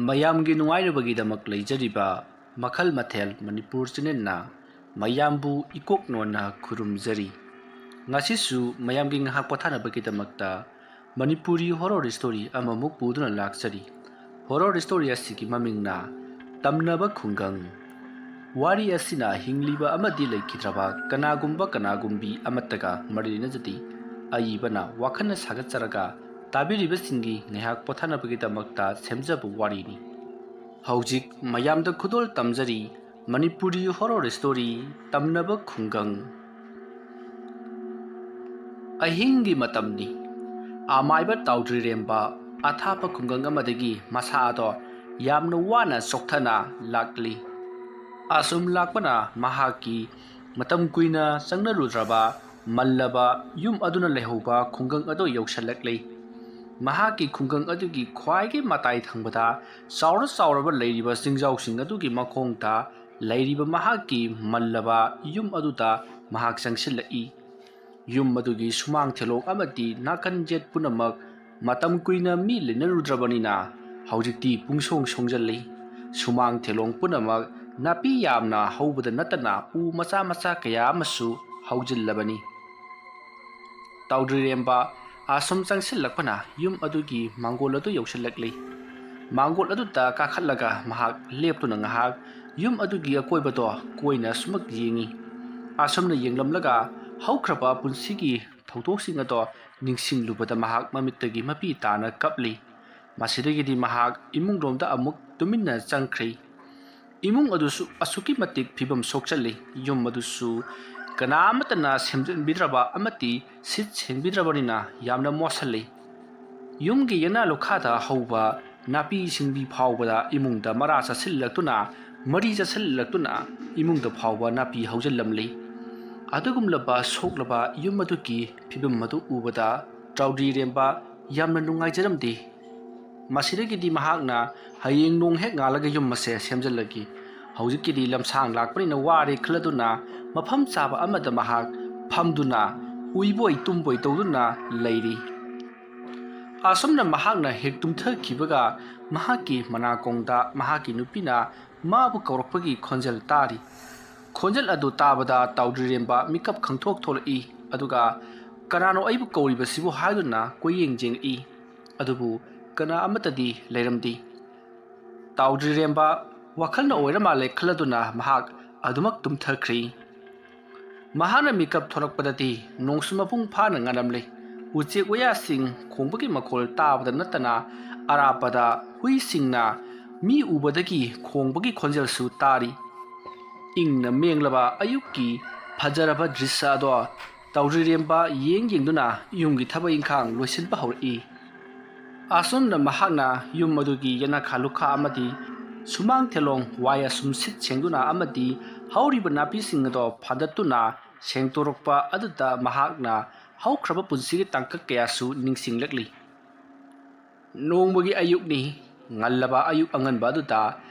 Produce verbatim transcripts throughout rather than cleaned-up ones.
ꯃꯌꯥꯝꯒꯤ ꯅꯨꯡꯉꯥꯏꯅꯕꯒꯤꯗꯃꯛ ꯂꯩꯖꯔꯤꯕ ꯃꯈꯜ ꯃꯊꯦꯜ ꯃꯅꯤꯄꯨꯔ ꯆꯦꯅꯦꯜꯅ ꯃꯌꯥꯝꯕꯨ ꯏꯀꯣꯛ ꯅꯣꯟꯅ ꯈꯨꯔꯨꯝꯖꯔꯤ꯫ ꯉꯁꯤꯁꯨ ꯃꯌꯥꯝꯒꯤ ꯉꯥꯏꯍꯥꯛ ꯄꯣꯊꯥꯅꯕꯒꯤꯗꯃꯛꯇ ꯃꯅꯤꯄꯨꯔꯤ ꯍꯣꯔꯣꯔ ꯁ꯭ꯇꯣꯔꯤ ꯑꯃꯃꯨꯛ ꯄꯨꯗꯨꯅ ꯂꯥꯛꯆꯔꯤ꯫ ꯍꯣꯔꯣꯔ ꯁ꯭ꯇꯣꯔꯤ ꯑꯁꯤꯒꯤ ꯃꯃꯤꯡꯅ ꯇꯝꯅꯕ ꯈꯨꯡꯒꯪ꯫ ꯋꯥꯔꯤ ꯑꯁꯤꯅ ꯍꯤꯡꯂꯤꯕ ꯑꯃꯗꯤ ꯂꯩꯈꯤꯗ꯭ꯔꯕ ꯀꯅꯥꯒꯨꯝꯕ ꯀꯅꯥꯒꯨꯝꯕꯤ ꯑꯃꯠꯇꯒ ꯃꯔꯤ ꯂꯩꯅꯖꯗꯦ꯫ ꯑꯏꯕꯅ ꯋꯥꯈꯜꯅ ꯁꯥꯒꯠꯆꯔꯒ ꯇꯥꯕꯤꯔꯤꯕꯁꯤꯡꯒꯤ ꯉꯥꯏꯍꯥꯛ ꯄꯣꯊꯥꯅꯕꯒꯤꯗꯃꯛꯇ ꯁꯦꯝꯖꯕ ꯋꯥꯔꯤꯅꯤ꯫ ꯍꯧꯖꯤꯛ ꯃꯌꯥꯝꯗ ꯈꯨꯗꯣꯜ ꯇꯝꯖꯔꯤ ꯃꯅꯤꯄꯨꯔꯤ ꯍꯣꯔꯣꯔ ꯁ꯭ꯇꯣꯔꯤ ꯇꯝꯅꯕ ꯈꯨꯡꯒꯪ꯫ ꯑꯍꯤꯡꯒꯤ ꯃꯇꯝꯅꯤ꯫ ꯑꯃꯥꯏꯕ ꯇꯥꯎꯗ꯭ꯔꯤꯔꯦꯝꯕ ꯑꯊꯥꯞꯄ ꯈꯨꯡꯒꯪ ꯑꯃꯗꯒꯤ ꯃꯁꯥꯗꯣ ꯌꯥꯝꯅ ꯋꯥꯅ ꯆꯣꯛꯊꯅ ꯂꯥꯛꯂꯤ꯫ ꯑꯁꯨꯝ ꯂꯥꯛꯄꯅ ꯃꯍꯥꯛꯀꯤ ꯃꯇꯝ ꯀꯨꯏꯅ ꯆꯪꯅꯔꯨꯗ꯭ꯔꯕ ꯃꯜꯂꯕ ꯌꯨꯝ ꯑꯗꯨꯅ ꯂꯩꯍꯧꯕ ꯈꯨꯡꯒꯪ ꯑꯗꯨ ꯌꯧꯁꯤꯜꯂꯛꯂꯤ꯫ ꯃꯍꯥꯛꯀꯤ ꯈꯨꯡꯒꯪ ꯑꯗꯨꯒꯤ ꯈ꯭ꯋꯥꯏꯒꯤ ꯃꯇꯥꯏ ꯊꯪꯕꯗ ꯆꯥꯎꯔ ꯆꯥꯎꯔꯕ ꯂꯩꯔꯤꯕ ꯆꯤꯡꯖꯥꯎꯁꯤꯡ ꯑꯗꯨꯒꯤ ꯃꯈꯣꯡꯗ ꯂꯩꯔꯤꯕ ꯃꯍꯥꯛꯀꯤ ꯃꯜꯂꯕ ꯌꯨꯝ ꯑꯗꯨꯗ ꯃꯍꯥꯛ ꯆꯪꯁꯤꯜꯂꯛꯏ꯫ ꯌꯨꯝ ꯑꯗꯨꯒꯤ ꯁꯨꯃꯥꯡ ꯊꯦꯂꯣꯡ ꯑꯃꯗꯤ ꯅꯥꯀꯟ ꯌꯦꯠ ꯄꯨꯝꯅꯃꯛ ꯃꯇꯝ ꯀꯨꯏꯅ ꯃꯤ ꯂꯩꯅꯔꯨꯗ꯭ꯔꯕꯅꯤꯅ ꯍꯧꯖꯤꯛꯇꯤ ꯄꯨꯡꯁꯣꯡ ꯁꯣꯡꯖꯜꯂꯤ꯫ ꯁꯨꯃꯥꯡ ꯊꯦꯂꯣꯡ ꯄꯨꯝꯅꯃꯛ ꯅꯥꯄꯤ ꯌꯥꯝꯅ ꯍꯧꯕꯗ ꯅꯠꯇꯅ ꯎ ꯃꯆꯥ ꯃꯆꯥ ꯀꯌꯥ ꯑꯃꯁꯨ ꯍꯧꯖꯤꯜꯂꯕꯅꯤ꯫ ꯇꯥꯎꯗ꯭ꯔꯤꯔꯦꯝꯕ ꯑꯁꯨꯝ ꯆꯪꯁꯤꯜꯂꯛꯄꯅ ꯌꯨꯝ ꯑꯗꯨꯒꯤ ꯃꯥꯡꯒꯣꯜ ꯑꯗꯨ ꯌꯧꯁꯤꯜꯂꯛꯂꯤ꯫ ꯃꯥꯡꯒꯣꯜ ꯑꯗꯨꯗ ꯀꯥꯈꯠꯂꯒ ꯃꯍꯥꯛ ꯂꯦꯞꯇꯨꯅ ꯉꯥꯏꯍꯥꯛ ꯌꯨꯝ ꯑꯗꯨꯒꯤ ꯑꯀꯣꯏꯕꯗꯣ ꯀꯣꯏꯅ ꯁꯨꯃꯛ ꯌꯦꯡꯉꯤ꯫ ꯑꯁꯨꯝꯅ ꯌꯦꯡꯂꯝꯂꯒ ꯍꯧꯈ꯭ꯔꯕ ꯄꯨꯟꯁꯤꯒꯤ ꯊꯧꯗꯣꯛꯁꯤꯡ ꯑꯗꯣ ꯅꯤꯡꯁꯤꯡꯂꯨꯕꯗ ꯃꯍꯥꯛ ꯃꯃꯤꯠꯇꯒꯤ ꯃꯄꯤ ꯇꯥꯅ ꯀꯞꯂꯤ꯫ ꯃꯁꯤꯗꯒꯤꯗꯤ ꯃꯍꯥꯛ ꯏꯃꯨꯡꯂꯣꯝꯗ ꯑꯃꯨꯛ ꯇꯨꯃꯤꯟꯅ ꯆꯪꯈ꯭ꯔꯤ꯫ ꯏꯃꯨꯡ ꯑꯗꯨꯁꯨ ꯑꯁꯨꯛꯀꯤ ꯃꯇꯤꯛ ꯐꯤꯕꯝ ꯁꯣꯛꯆꯜꯂꯤ꯫ ꯌꯨꯝ ꯑꯗꯨꯁꯨ ꯀꯅꯥ ꯑꯃꯠꯇꯅ ꯁꯦꯝꯖꯤꯟꯕꯤꯗ꯭ꯔꯕ ꯑꯃꯗꯤ ꯁꯤꯠ ꯁꯦꯡꯕꯤꯗ꯭ꯔꯕꯅꯤꯅ ꯌꯥꯝꯅ ꯃꯣꯠꯁꯜꯂꯤ꯫ ꯌꯨꯝꯒꯤ ꯌꯦꯅꯥ ꯂꯨꯈꯥꯗ ꯍꯧꯕ ꯅꯥꯄꯤ ꯁꯤꯡꯕꯤ ꯐꯥꯎꯕꯗ ꯏꯃꯨꯡꯗ ꯃꯔꯥ ꯆꯠꯁꯤꯜꯂꯛꯇꯨꯅ, ꯃꯔꯤ ꯆꯠꯁꯤꯜꯂꯛꯇꯨꯅ ꯏꯃꯨꯡꯗ ꯐꯥꯎꯕ ꯅꯥꯄꯤ ꯍꯧꯖꯤꯜꯂꯝꯂꯤ꯫ ꯑꯗꯨꯒꯨꯝꯂꯕ ꯁꯣꯛꯂꯕ ꯌꯨꯝ ꯑꯗꯨꯒꯤ ꯐꯤꯕꯝ ꯑꯗꯨ ꯎꯕꯗ ꯇꯥꯎꯗ꯭ꯔꯤꯔꯦꯝꯕ ꯌꯥꯝꯅ ꯅꯨꯡꯉꯥꯏꯖꯔꯝꯗꯦ꯫ ꯃꯁꯤꯗꯒꯤꯗꯤ ꯃꯍꯥꯛꯅ ꯍꯌꯦꯡ ꯅꯣꯡ ꯍꯦꯛ ꯉꯥꯜꯂꯒ ꯌꯨꯝ ꯑꯁꯦ ꯁꯦꯝꯖꯤꯜꯂꯒꯦ, ꯍꯧꯖꯤꯛꯀꯤꯗꯤ ꯂꯝꯁꯥꯡ ꯂꯥꯛꯄꯅꯤꯅ ꯋꯥꯔꯦ ꯈꯜꯂꯗꯨꯅ ꯃꯐꯝ ꯆꯥꯕ ꯑꯃꯗ ꯃꯍꯥꯛ ꯐꯝꯗꯨꯅ ꯎꯏꯕꯣꯏ ꯇꯨꯝꯕꯣꯏ ꯇꯧꯗꯨꯅ ꯂꯩꯔꯤ꯫ ꯑꯁꯨꯝꯅ ꯃꯍꯥꯛꯅ ꯍꯦꯛ ꯇꯨꯝꯊꯈꯤꯕꯒ, ꯃꯍꯥꯛꯀꯤ ꯃꯅꯥꯀꯣꯡꯗ ꯃꯍꯥꯛꯀꯤ ꯅꯨꯄꯤꯅ ꯃꯥꯕꯨ ꯀꯧꯔꯛꯄꯒꯤ ꯈꯣꯟꯖꯦꯜ ꯇꯥꯔꯤ꯫ ꯈꯣꯟꯖꯦꯜ ꯑꯗꯨ ꯇꯥꯕꯗ ꯇꯥꯎꯗ꯭ꯔꯤꯔꯦꯝꯕ ꯃꯤꯀꯞ ꯈꯪꯊꯣꯛ ꯊꯣꯛꯂꯛꯏ꯫ ꯑꯗꯨꯒ "ꯀꯅꯥꯅꯣ ꯑꯩꯕꯨ ꯀꯧꯔꯤꯕꯁꯤꯕꯨ?" ꯍꯥꯏꯗꯨꯅ ꯀꯣꯏꯌꯦꯡ ꯌꯦꯡꯉꯛꯏ꯫ ꯑꯗꯨꯕꯨ ꯀꯅꯥ ꯑꯃꯠꯇꯗꯤ ꯂꯩꯔꯝꯗꯦ꯫ ꯇꯥꯎꯗ꯭ꯔꯤꯔꯦꯝꯕ ꯋꯥꯈꯜꯅ ꯑꯣꯏꯔ ꯃꯥꯜꯂꯦ ꯈꯜꯂꯗꯨꯅ ꯃꯍꯥꯛ ꯑꯗꯨꯃꯛ ꯇꯨꯝꯊꯈ꯭ꯔꯤ꯫ ꯃꯍꯥꯛꯅ ꯃꯤꯀꯞ ꯊꯣꯔꯛꯄꯗꯗꯤ ꯅꯣꯡꯁꯨ ꯃꯄꯨꯡ ꯐꯥꯅ ꯉꯥꯜꯂꯝꯂꯦ꯫ ꯎꯆꯦꯛ ꯋꯥꯌꯥꯁꯤꯡ ꯈꯣꯡꯕꯒꯤ ꯃꯈꯣꯜ ꯇꯥꯕꯗ ꯅꯠꯇꯅ, ꯑꯔꯥꯞꯄꯗ ꯍꯨꯏꯁꯤꯡꯅ ꯃꯤ ꯎꯕꯗꯒꯤ ꯈꯣꯡꯕꯒꯤ ꯈꯣꯟꯖꯦꯜꯁꯨ ꯇꯥꯔꯤ꯫ ꯏꯪꯅ ꯃꯦꯡꯂꯕ ꯑꯌꯨꯛꯀꯤ ꯐꯖꯔꯕ ꯗ꯭ꯔꯤꯁ꯭ꯌ ꯑꯗꯣ ꯇꯧꯗ꯭ꯔꯤꯔꯦꯝꯕ ꯌꯦꯡ ꯌꯦꯡꯗꯨꯅ ꯌꯨꯝꯒꯤ ꯊꯕꯛ ꯏꯪꯈꯥꯡ ꯂꯣꯏꯁꯤꯟꯕ ꯍꯧꯔꯛꯏ꯫ ꯑꯁꯨꯝꯅ ꯃꯍꯥꯛꯅ ꯌꯨꯝ ꯑꯗꯨꯒꯤ ꯌꯦꯅꯈꯥ ꯂꯨꯈꯥ ꯑꯃꯗꯤ ꯁꯨꯃꯥꯡ ꯊꯦꯂꯣꯡ ꯋꯥꯏ ꯑꯁꯨꯝ ꯁꯤꯠ ꯁꯦꯡꯗꯨꯅ ꯑꯃꯗꯤ ꯍꯧꯔꯤꯕ ꯅꯥꯄꯤꯁꯤꯡ ꯑꯗꯣ ꯐꯥꯗꯠꯇꯨꯅ ꯁꯦꯡꯗꯣꯔꯛꯄ ꯑꯗꯨꯗ ꯃꯍꯥꯛꯅ ꯍꯧꯈ꯭ꯔꯕ ꯄꯨꯟꯁꯤꯒꯤ ꯇꯥꯡꯀꯛ ꯀꯌꯥꯁꯨ ꯅꯤꯡꯁꯤꯡꯂꯛꯂꯤ꯫ ꯅꯣꯡꯃꯒꯤ ꯑꯌꯨꯛꯅꯤ꯫ ꯉꯜꯂꯕ ꯑꯌꯨꯛ ꯑꯉꯟꯕ ꯑꯗꯨꯗ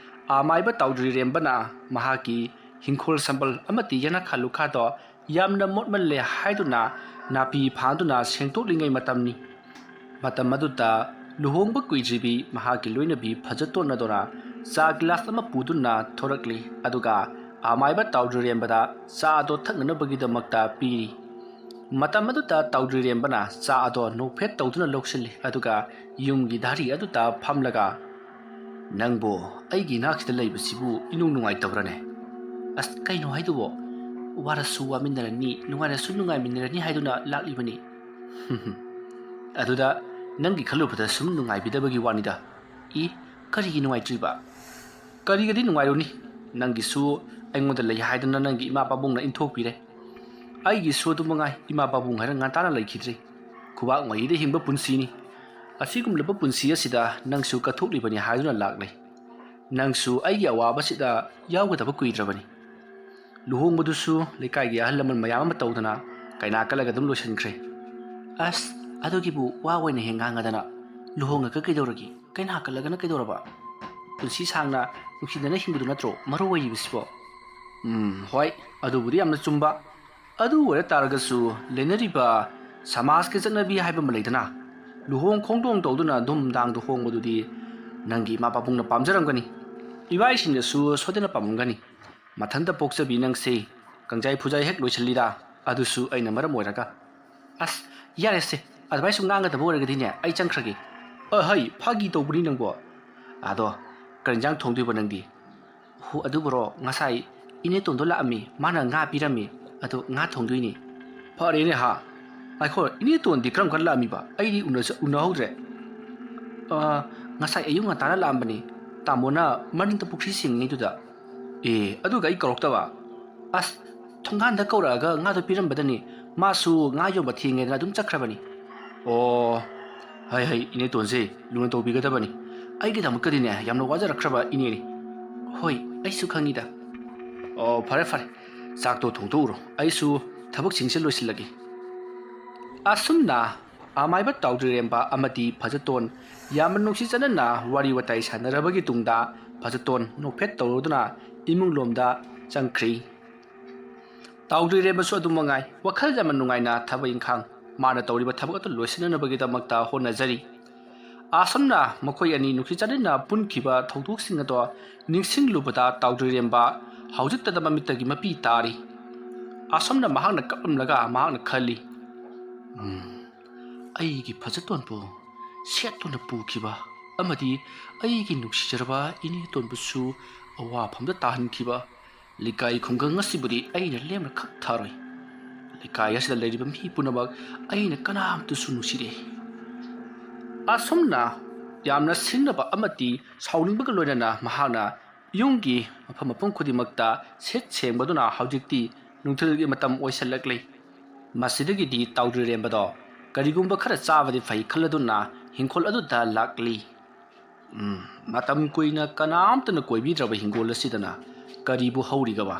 ꯑꯃꯥꯏꯕ ꯇꯥꯎꯗ꯭ꯔꯤꯔꯦꯝꯕꯅ ꯃꯍꯥꯛꯀꯤ ꯍꯤꯡꯈꯣꯜ ꯁꯝꯕꯜ ꯑꯃꯗꯤ ꯌꯦꯅꯈꯥ ꯂꯨꯈꯥꯗꯣ ꯌꯥꯝꯅ ꯃꯣꯠꯃꯜꯂꯦ ꯍꯥꯏꯗꯨꯅ ꯅꯥꯄꯤ ꯐꯥꯟꯗꯨꯅ ꯁꯦꯡꯗꯣꯛꯂꯤꯉꯩ ꯃꯇꯝꯅꯤ꯫ ꯃꯇꯝ ꯑꯗꯨꯗ ꯂꯨꯍꯣꯡꯕ ꯀꯨꯏꯗ꯭ꯔꯤꯕꯤ ꯃꯍꯥꯛꯀꯤ ꯂꯣꯏꯅꯕꯤ ꯐꯖꯇꯣꯟ ꯑꯗꯨꯅ ꯆꯥ ꯒꯤꯂꯥꯁ ꯑꯃ ꯄꯨꯗꯨꯅ ꯊꯣꯔꯛꯂꯤ, ꯑꯗꯨꯒ ꯑꯃꯥꯏꯕ ꯇꯥꯎꯗ꯭ꯔꯤꯔꯦꯝꯕꯗ ꯆꯥ ꯑꯗꯣ ꯊꯛꯅꯅꯕꯒꯤꯗꯃꯛꯇ ꯄꯤꯔꯤ꯫ ꯃꯇꯝ ꯑꯗꯨꯗ ꯇꯥꯎꯗ꯭ꯔꯤꯔꯦꯝꯕꯅ ꯆꯥ ꯑꯗꯣ ꯅꯣꯛꯐꯦꯠ ꯇꯧꯗꯨꯅ ꯂꯧꯁꯤꯜꯂꯤ, ꯑꯗꯨꯒ ꯌꯨꯝꯒꯤ ꯙꯥꯔꯤ ꯑꯗꯨꯗ ꯐꯝꯂꯒ, "ꯅꯪꯕꯨ ꯑꯩꯒꯤ ꯏꯅꯥꯛꯁꯤꯗ ꯂꯩꯕꯁꯤꯕꯨ ꯏꯅꯨꯡ ꯅꯨꯡꯉꯥꯏꯇꯕ꯭ꯔꯅꯦ?" "ꯑꯁ, ꯀꯩꯅꯣ ꯍꯥꯏꯗꯨꯕꯣ? ꯋꯥꯔꯁꯨ ꯋꯥꯃꯤꯟꯅꯔꯅꯤ, ꯅꯨꯡꯉꯥꯏꯔꯁꯨ ꯅꯨꯡꯉꯥꯏꯃꯤꯟꯅꯔꯅꯤ ꯍꯥꯏꯗꯨꯅ ꯂꯥꯛꯂꯤꯕꯅꯤ꯫" "ꯑꯗꯨꯗ ꯅꯪꯒꯤ ꯈꯜꯂꯨꯕꯗ ꯁꯨꯝ ꯅꯨꯡꯉꯥꯏꯕꯤꯗꯕꯒꯤ ꯋꯥꯅꯤꯗ꯫" "ꯏ, ꯀꯔꯤꯒꯤ ꯅꯨꯡꯉꯥꯏꯇ꯭ꯔꯤꯕ?" "ꯀꯔꯤꯒꯗꯤ ꯅꯨꯡꯉꯥꯏꯔꯨꯅꯤ? ꯅꯪꯒꯤꯁꯨ ꯑꯩꯉꯣꯟꯗ ꯂꯩ ꯍꯥꯏꯗꯅ ꯅꯪꯒꯤ ꯏꯃꯥ ꯄꯥꯕꯨꯡꯅ ꯏꯟꯊꯣꯛꯄꯤꯔꯦ꯫ ꯑꯩꯒꯤꯁꯨ ꯑꯗꯨ ꯃꯉꯥꯏ, ꯏꯃꯥ ꯄꯥꯕꯨꯡ ꯍꯥꯏꯔ ꯉꯟꯇꯥꯅ ꯂꯩꯈꯤꯗ꯭ꯔꯦ꯫ ꯈꯨꯕꯥꯛ ꯃꯍꯤꯗ ꯍꯤꯡꯕ ꯄꯨꯟꯁꯤꯅꯤ꯫ ꯑꯁꯤꯒꯨꯝꯂꯕ ꯄꯨꯟꯁꯤ ꯑꯁꯤꯗ ꯅꯪꯁꯨ ꯀꯠꯊꯣꯛꯂꯤꯕꯅꯤ ꯍꯥꯏꯗꯨꯅ ꯂꯥꯛꯂꯦ꯫ ꯅꯪꯁꯨ ꯑꯩꯒꯤ ꯑꯋꯥꯕꯁꯤꯗ ꯌꯥꯎꯒꯗꯕ ꯀꯨꯏꯗ꯭ꯔꯕꯅꯤ꯫ ꯂꯨꯍꯣꯡꯕꯗꯨꯁꯨ ꯂꯩꯀꯥꯏꯒꯤ ꯑꯍꯜ ꯂꯃꯟ ꯃꯌꯥꯝ ꯑꯃ ꯇꯧꯗꯅ ꯀꯩꯅꯥ ꯀꯠꯂꯒ ꯑꯗꯨꯝ ꯂꯣꯏꯁꯤꯟꯈ꯭ꯔꯦ꯫" "ꯑꯁ, ꯑꯗꯨꯒꯤꯕꯨ ꯋꯥ ꯑꯣꯏꯅ ꯍꯦꯛ ꯉꯥꯡꯉꯗꯅ, ꯂꯨꯍꯣꯡꯉꯒ ꯀꯩꯗꯧꯔꯒꯦ? ꯀꯩꯅꯥ ꯀꯠꯂꯒꯅ ꯀꯩꯗꯧꯔꯕ? ꯄꯨꯟꯁꯤ ꯁꯥꯡꯅ ꯅꯨꯡꯁꯤꯅꯅ ꯍꯤꯡꯕꯗꯨ ꯅꯠꯇ꯭ꯔꯣ ꯃꯔꯨ ꯑꯣꯏꯔꯤꯕꯁꯤꯕꯣ?" "ꯎꯝ, ꯍꯣꯏ, ꯑꯗꯨꯕꯨꯗꯤ ꯌꯥꯝꯅ ꯆꯨꯝꯕ꯫ ꯑꯗꯨ ꯑꯣꯏꯔ ꯇꯥꯔꯒꯁꯨ ꯂꯩꯅꯔꯤꯕ ꯁꯃꯥꯖꯀꯤ ꯆꯠꯅꯕꯤ ꯍꯥꯏꯕ ꯑꯃ ꯂꯩꯗꯅ, ꯂꯨꯍꯣꯡ ꯈꯣꯡꯗꯣꯡ ꯇꯧꯗꯨꯅ ꯗꯨꯝꯗꯥꯡꯗ ꯍꯣꯡꯕꯗꯨꯗꯤ ꯅꯪꯒꯤ ꯏꯃꯥ ꯄꯥꯕꯨꯡꯅ ꯄꯥꯝꯖꯔꯝꯒꯅꯤ꯫ ꯏꯕꯥꯏꯁꯤꯡꯅꯁꯨ ꯁꯣꯏꯗꯅ ꯄꯥꯝꯃꯝꯒꯅꯤ꯫ ꯃꯊꯟꯇ ꯄꯣꯛꯆꯕꯤ ꯅꯪꯁꯦ ꯀꯪꯖꯥꯏ ꯐꯨꯖꯥꯏ ꯍꯦꯛ ꯂꯣꯏꯁꯤꯜꯂꯤꯗ, ꯑꯗꯨꯁꯨ ꯑꯩꯅ ꯃꯔꯝ ꯑꯣꯏꯔꯒ꯫ ꯑꯁ, ꯌꯥꯔꯦꯁꯦ, ꯑꯗꯨꯃꯥꯏ ꯁꯨꯝ ꯉꯥꯡꯒꯗꯕ ꯑꯣꯏꯔꯒꯗꯤꯅꯦ, ꯑꯩ ꯆꯪꯈ꯭ꯔꯒꯦ꯫ ꯑ, ꯍꯩ, ꯐꯥꯒꯤ ꯇꯧꯕꯅꯤ ꯅꯪꯕꯣ꯫ ꯑꯗꯣ, ꯀꯔꯤ ꯏꯟꯖꯥꯡ ꯊꯣꯡꯗꯣꯏꯕ ꯅꯪꯗꯤ? ꯍꯣ, ꯑꯗꯨꯕꯨꯔꯣ, ꯉꯁꯥꯏ ꯏꯅꯦꯇꯣꯟꯗꯣ ꯂꯥꯛꯑꯝꯃꯤ, ꯃꯥꯅ ꯉꯥ ꯄꯤꯔꯝꯃꯤ, ꯑꯗꯣ ꯉꯥ ꯊꯣꯡꯗꯣꯏꯅꯤ꯫ ꯐꯔꯦꯅꯦ ꯍꯥ꯫ ꯉꯥꯏꯈꯣ, ꯏꯅꯦꯇꯣꯟꯗꯤ ꯀꯔꯝ ꯀꯥꯟ ꯂꯥꯛꯑꯝꯃꯤꯕ? ꯑꯩꯗꯤ ꯎꯅꯁ-, ꯎꯅꯍꯧꯗ꯭ꯔꯦ꯫ ꯑ, ꯉꯁꯥꯏ ꯑꯌꯨꯛ ꯉꯟꯇꯥꯅ ꯂꯥꯛꯑꯝꯕꯅꯤ꯫ ꯇꯥꯃꯣꯅ ꯃꯅꯤꯡꯗ ꯄꯨꯈ꯭ꯔꯤ ꯁꯦꯡꯉꯤꯉꯩꯗꯨꯗ꯫ ꯑꯦ, ꯑꯗꯨꯒ ꯑꯩ ꯀꯧꯔꯛꯇꯕ? ꯑꯁ, ꯊꯣꯡꯒꯥꯟꯗ ꯀꯧꯔꯛꯑꯒ ꯉꯥꯗꯣ ꯄꯤꯔꯝꯕꯗꯅꯤ꯫ ꯃꯥꯁꯨ ꯉꯥ ꯌꯣꯟꯕ ꯊꯦꯡꯉꯦꯗꯅ ꯑꯗꯨꯝ ꯆꯠꯈ꯭ꯔꯕꯅꯤ꯫ ꯑꯣ, ꯍꯩ ꯍꯩ, ꯏꯅꯦꯇꯣꯟꯁꯦ ꯂꯨꯅ ꯇꯧꯕꯤꯒꯗꯕꯅꯤ꯫ ꯑꯩꯒꯤꯗꯃꯛꯇꯗꯤꯅꯦ, ꯌꯥꯝꯅ ꯋꯥꯖꯔꯛꯈ꯭ꯔꯕ ꯏꯅꯦꯅꯤ꯫ ꯍꯣꯏ, ꯑꯩꯁꯨ ꯈꯪꯉꯤꯗ꯫ ꯑꯣ, ꯐꯔꯦ ꯐꯔꯦ, ꯆꯥꯛꯇꯣ ꯊꯣꯡꯗꯣꯛꯎꯔꯣ, ꯑꯩꯁꯨ ꯊꯕꯛꯁꯤꯡꯁꯦ ꯂꯣꯏꯁꯤꯜꯂꯒꯦ꯫ ꯑꯁꯨꯝꯅ ꯑꯃꯥꯏꯕ ꯇꯥꯎꯗ꯭ꯔꯤꯔꯦꯝꯕ ꯑꯃꯗꯤ ꯐꯖꯇꯣꯟ ꯌꯥꯝꯅ ꯅꯨꯡꯁꯤ ꯆꯥꯟꯅꯅ ꯋꯥꯔꯤ ꯋꯥꯇꯥꯏ ꯁꯥꯟꯅꯔꯕꯒꯤ ꯇꯨꯡꯗ, ꯐꯖꯇꯣꯟ ꯅꯣꯛꯐꯦꯠ ꯇꯧꯔꯗꯨꯅ ꯏꯃꯨꯡ ꯂꯣꯝꯗ ꯆꯪꯈ꯭ꯔꯤ꯫ ꯇꯥꯎꯗ꯭ꯔꯤꯔꯦꯝꯕꯁꯨ ꯑꯗꯨꯝ ꯃꯉꯥꯏ, ꯋꯥꯈꯜ ꯌꯥꯝꯅ ꯅꯨꯡꯉꯥꯏꯅ ꯊꯕꯛ ꯏꯪꯈꯥꯡ, ꯃꯥꯅ ꯇꯧꯔꯤꯕ ꯊꯕꯛ ꯑꯗꯨ ꯂꯣꯏꯁꯤꯟꯅꯅꯕꯒꯤꯗꯃꯛꯇ ꯍꯣꯠꯅꯖꯔꯤ꯫ ꯑꯁꯨꯝꯅ ꯃꯈꯣꯏ ꯑꯅꯤ ꯅꯨꯡꯁꯤ ꯆꯥꯟꯅꯅ ꯄꯨꯟꯈꯤꯕ ꯊꯧꯗꯣꯛꯁꯤꯡ ꯑꯗꯣ ꯅꯤꯡꯁꯤꯡꯂꯨꯕꯗ ꯇꯥꯎꯗ꯭ꯔꯤꯔꯦꯝꯕ ꯍꯧꯖꯤꯛꯇꯗ ꯃꯃꯤꯠꯇꯒꯤ ꯃꯄꯤ ꯇꯥꯔꯤ꯫ ꯑꯁꯨꯝꯅ ꯃꯍꯥꯛꯅ ꯀꯞꯂꯝꯂꯒ ꯃꯍꯥꯛꯅ ꯈꯜꯂꯤ, "ꯎꯝ, ꯑꯩꯒꯤ ꯐꯖꯇꯣꯟꯕꯨ ꯁꯦꯠꯇꯨꯅ ꯄꯨꯈꯤꯕ ꯑꯃꯗꯤ ꯑꯩꯒꯤ ꯅꯨꯡꯁꯤꯖꯔꯕ ꯏꯅꯦꯇꯣꯟꯕꯨꯁꯨ ꯑꯋꯥꯐꯝꯗ ꯇꯥꯍꯟꯈꯤꯕ ꯂꯩꯀꯥꯏ ꯈꯨꯡꯒꯪ ꯑꯁꯤꯕꯨꯗꯤ ꯑꯩꯅ ꯂꯦꯝꯅ ꯈꯛ ꯊꯥꯔꯣꯏ꯫ ꯂꯩꯀꯥꯏ ꯑꯁꯤꯗ ꯂꯩꯔꯤꯕ ꯃꯤ ꯄꯨꯝꯅꯃꯛ ꯑꯩꯅ ꯀꯅꯥꯝꯇꯁꯨ ꯅꯨꯡꯁꯤꯗꯦ꯫" ꯑꯁꯨꯝꯅ ꯌꯥꯝꯅ ꯁꯤꯡꯅꯕ ꯑꯃꯗꯤ ꯁꯥꯎꯅꯤꯡꯕꯒ ꯂꯣꯏꯅꯅ ꯃꯍꯥꯛꯅ ꯌꯨꯝꯒꯤ ꯃꯐꯝ ꯃꯐꯝ ꯈꯨꯗꯤꯡꯃꯛꯇ ꯁꯤꯠ ꯁꯦꯡꯕꯗꯨꯅ ꯍꯧꯖꯤꯛꯇꯤ ꯅꯨꯡꯊꯤꯜꯒꯤ ꯃꯇꯝ ꯑꯣꯏꯁꯤꯜꯂꯛꯂꯤ꯫ ꯃꯁꯤꯗꯒꯤꯗꯤ ꯇꯥꯎꯗ꯭ꯔꯤꯔꯦꯝꯕꯗꯣ ꯀꯔꯤꯒꯨꯝꯕ ꯈꯔ ꯆꯥꯕꯗꯤ ꯐꯩ ꯈꯜꯂꯗꯨꯅ ꯍꯤꯡꯈꯣꯜ ꯑꯗꯨꯗ ꯂꯥꯛꯂꯤ꯫ ꯎꯝ, ꯃꯇꯝ ꯀꯨꯏꯅ ꯀꯅꯥꯝꯇꯅ ꯀꯣꯏꯕꯤꯗ꯭ꯔꯕ ꯍꯤꯡꯒꯣꯜ ꯑꯁꯤꯗꯅ ꯀꯔꯤꯕꯨ ꯍꯧꯔꯤꯒꯕ?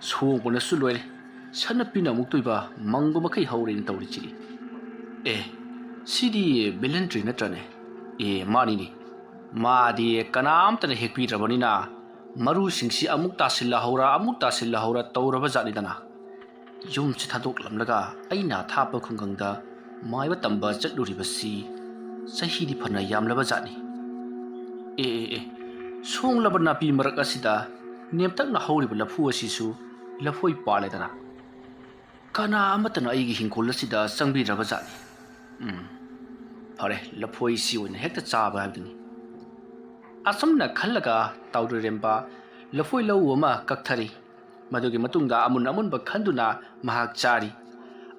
ꯁꯣꯡꯕꯅꯁꯨ ꯂꯣꯏꯔꯦ꯫ ꯁꯅꯥꯄꯤꯅ ꯑꯃꯨꯛꯇꯣꯏꯕ ꯃꯪꯕ ꯃꯈꯩ ꯍꯧꯔꯦꯅ ꯇꯧꯔꯤꯁꯤꯗꯤ꯫ ꯑꯦ, ꯁꯤꯗꯤ ꯕꯦꯂꯦꯟꯗ꯭ꯔꯤ ꯅꯠꯇ꯭ꯔꯅꯦ? ꯑꯦ, ꯃꯥꯅꯤꯅꯦ꯫ ꯃꯥꯗꯤ ꯀꯅꯥꯝꯇꯅ ꯍꯦꯛꯄꯤꯗ꯭ꯔꯕꯅꯤꯅ ꯃꯔꯨꯁꯤꯡꯁꯤ ꯑꯃꯨꯛ ꯇꯥꯁꯤꯜꯂꯍꯧꯔ, ꯑꯃꯨꯛ ꯇꯥꯁꯤꯜꯂꯍꯧꯔ ꯇꯧꯔꯕ ꯖꯥꯠꯅꯤꯗꯅ꯫ ꯌꯨꯝꯁꯤ ꯊꯥꯗꯣꯛꯂꯝꯂꯒ ꯑꯩꯅ ꯑꯊꯥꯞꯄ ꯈꯨꯡꯒꯪꯗ ꯃꯥꯏꯕ ꯇꯝꯕ ꯆꯠꯂꯨꯔꯤꯕꯁꯤ ꯆꯍꯤꯗꯤ ꯐꯅ ꯌꯥꯝꯂꯕ ꯖꯥꯠꯅꯤ꯫ ꯑꯦ ꯑꯦ ꯑꯦ, ꯁꯣꯡꯂꯕ ꯅꯥꯄꯤ ꯃꯔꯛ ꯑꯁꯤꯗ ꯅꯦꯝꯇꯛꯅ ꯍꯧꯔꯤꯕ ꯂꯐꯨ ꯑꯁꯤꯁꯨ ꯂꯐꯣꯏ ꯄꯥꯜꯂꯦꯗꯅ꯫ ꯀꯅꯥ ꯑꯃꯠꯇꯅ ꯑꯩꯒꯤ ꯍꯤꯡꯈꯣꯜ ꯑꯁꯤꯗ ꯆꯪꯕꯤꯗ꯭ꯔꯕ ꯖꯥꯠꯅꯤ꯫ ꯎꯝ, ꯐꯔꯦ, ꯂꯐꯣꯏꯁꯤ ꯑꯣꯏꯅ ꯍꯦꯛꯇ ꯆꯥꯕ ꯍꯥꯏꯕꯗꯨꯅꯤ꯫ ꯑꯁꯨꯝꯅ ꯈꯜꯂꯒ ꯇꯥꯎꯗ꯭ꯔꯤꯔꯦꯝꯕ ꯂꯐꯣꯏ ꯂꯧ ꯑꯃ ꯀꯛꯊꯔꯤ꯫ ꯃꯗꯨꯒꯤ ꯃꯇꯨꯡꯗ ꯑꯃꯨꯟ ꯑꯃꯨꯟꯕ ꯈꯟꯗꯨꯅ ꯃꯍꯥꯛ ꯆꯥꯔꯤ꯫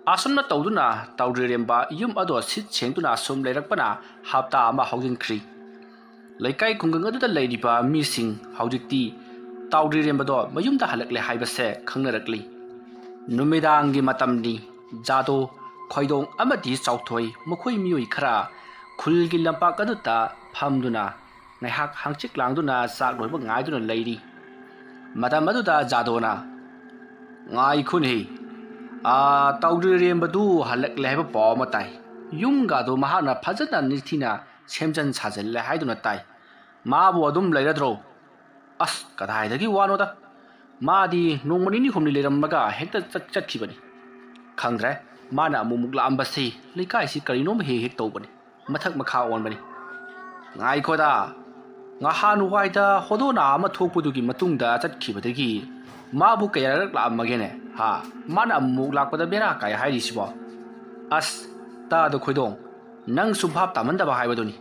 ꯑꯁꯨꯝꯅ ꯇꯧꯗꯨꯅ ꯇꯥꯎꯗ꯭ꯔꯤꯔꯦꯝꯕ ꯌꯨꯝ ꯑꯗꯣ ꯁꯤꯠ ꯁꯦꯡꯗꯨꯅ ꯁꯨꯝ ꯂꯩꯔꯛꯄꯅ ꯍꯞꯇꯥ ꯑꯃ ꯍꯧꯖꯤꯟꯈ꯭ꯔꯤ꯫ ꯂꯩꯀꯥꯏ ꯈꯨꯡꯒꯪ ꯑꯗꯨꯗ ꯂꯩꯔꯤꯕ ꯃꯤꯁꯤꯡ ꯍꯧꯖꯤꯛꯇꯤ ꯇꯥꯎꯗ꯭ꯔꯤꯔꯦꯝꯕꯗꯣ ꯃꯌꯨꯝꯗ ꯍꯜꯂꯛꯂꯦ ꯍꯥꯏꯕꯁꯦ ꯈꯪꯅꯔꯛꯂꯤ꯫ ꯅꯨꯃꯤꯗꯥꯡꯒꯤ ꯃꯇꯝꯅꯤ꯫ ꯖꯥꯗꯣ, ꯈꯣꯏꯗꯣꯡ ꯑꯃꯗꯤ ꯆꯥꯎꯊꯣꯏ, ꯃꯈꯣꯏ ꯃꯤꯑꯣꯏ ꯈꯔ ꯈꯨꯜꯒꯤ ꯂꯝꯄꯥꯛ ꯑꯗꯨꯗ ꯐꯝꯗꯨꯅ ꯉꯥꯏꯍꯥꯛ ꯍꯪꯆꯤꯠ ꯂꯥꯡꯗꯨꯅ ꯆꯥꯛ ꯂꯣꯏꯕ ꯉꯥꯏꯗꯨꯅ ꯂꯩꯔꯤ꯫ ꯃꯇꯝ ꯑꯗꯨꯗ ꯖꯥꯗꯣꯅ, "ꯉꯥꯏꯈꯣꯅꯦ, ꯑꯥ, ꯇꯥꯎꯗ꯭ꯔꯤꯔꯦꯝꯕꯗꯨ ꯍꯜꯂꯛꯂꯦ ꯍꯥꯏꯕ ꯄꯥꯎ ꯑꯃ ꯇꯥꯏ꯫ ꯌꯨꯝꯒꯗꯣ ꯃꯍꯥꯛꯅ ꯐꯖꯅ ꯅꯤꯡꯊꯤꯅ ꯁꯦꯝꯖꯤꯟ ꯁꯥꯖꯤꯜꯂꯦ ꯍꯥꯏꯗꯨꯅ ꯇꯥꯏ꯫ ꯃꯥꯕꯨ ꯑꯗꯨꯝ ꯂꯩꯔꯗ꯭ꯔꯣ?" "ꯑꯁ, ꯀꯗꯥꯏꯗꯒꯤ ꯋꯥꯅꯣꯗ! ꯃꯥꯗꯤ ꯅꯣꯡꯃ ꯅꯤꯅꯤ ꯍꯨꯝꯅꯤ ꯂꯩꯔꯝꯃꯒ ꯍꯦꯛꯇ ꯆꯠ-, ꯆꯠꯈꯤꯕꯅꯤ꯫ ꯈꯪꯗ꯭ꯔꯦ, ꯃꯥꯅ ꯑꯃꯨꯛꯃꯨꯛ ꯂꯥꯛꯑꯝꯕꯁꯤ ꯂꯩꯀꯥꯏꯁꯤ ꯀꯔꯤꯅꯣꯝ ꯍꯦꯛ ꯍꯦꯛ ꯇꯧꯕꯅꯤ, ꯃꯊꯛ ꯃꯈꯥ ꯑꯣꯟꯕꯅꯤ꯫ ꯉꯥꯏꯈꯣꯗ, ꯉꯍꯥꯟꯋꯥꯏꯗ ꯍꯣꯗꯣꯅꯥ ꯑꯃ ꯊꯣꯛꯄꯗꯨꯒꯤ ꯃꯇꯨꯡꯗ ꯆꯠꯈꯤꯕꯗꯒꯤ ꯃꯥꯕꯨ ꯀꯌꯥꯔꯛ ꯂꯥꯛꯑꯝꯃꯒꯦꯅꯦ? ꯍꯥ? ꯃꯥꯅ ꯑꯃꯨꯛ ꯂꯥꯛꯄꯗ ꯕꯦꯔꯥ ꯀꯥꯏ ꯍꯥꯏꯔꯤꯁꯤꯕꯣ? ꯑꯁ, ꯇꯥꯗ ꯈꯣꯏꯗꯣꯡ, ꯅꯪꯁꯨ ꯚꯥꯞ ꯇꯥꯃꯟꯗꯕ ꯍꯥꯏꯕꯗꯨꯅꯤ꯫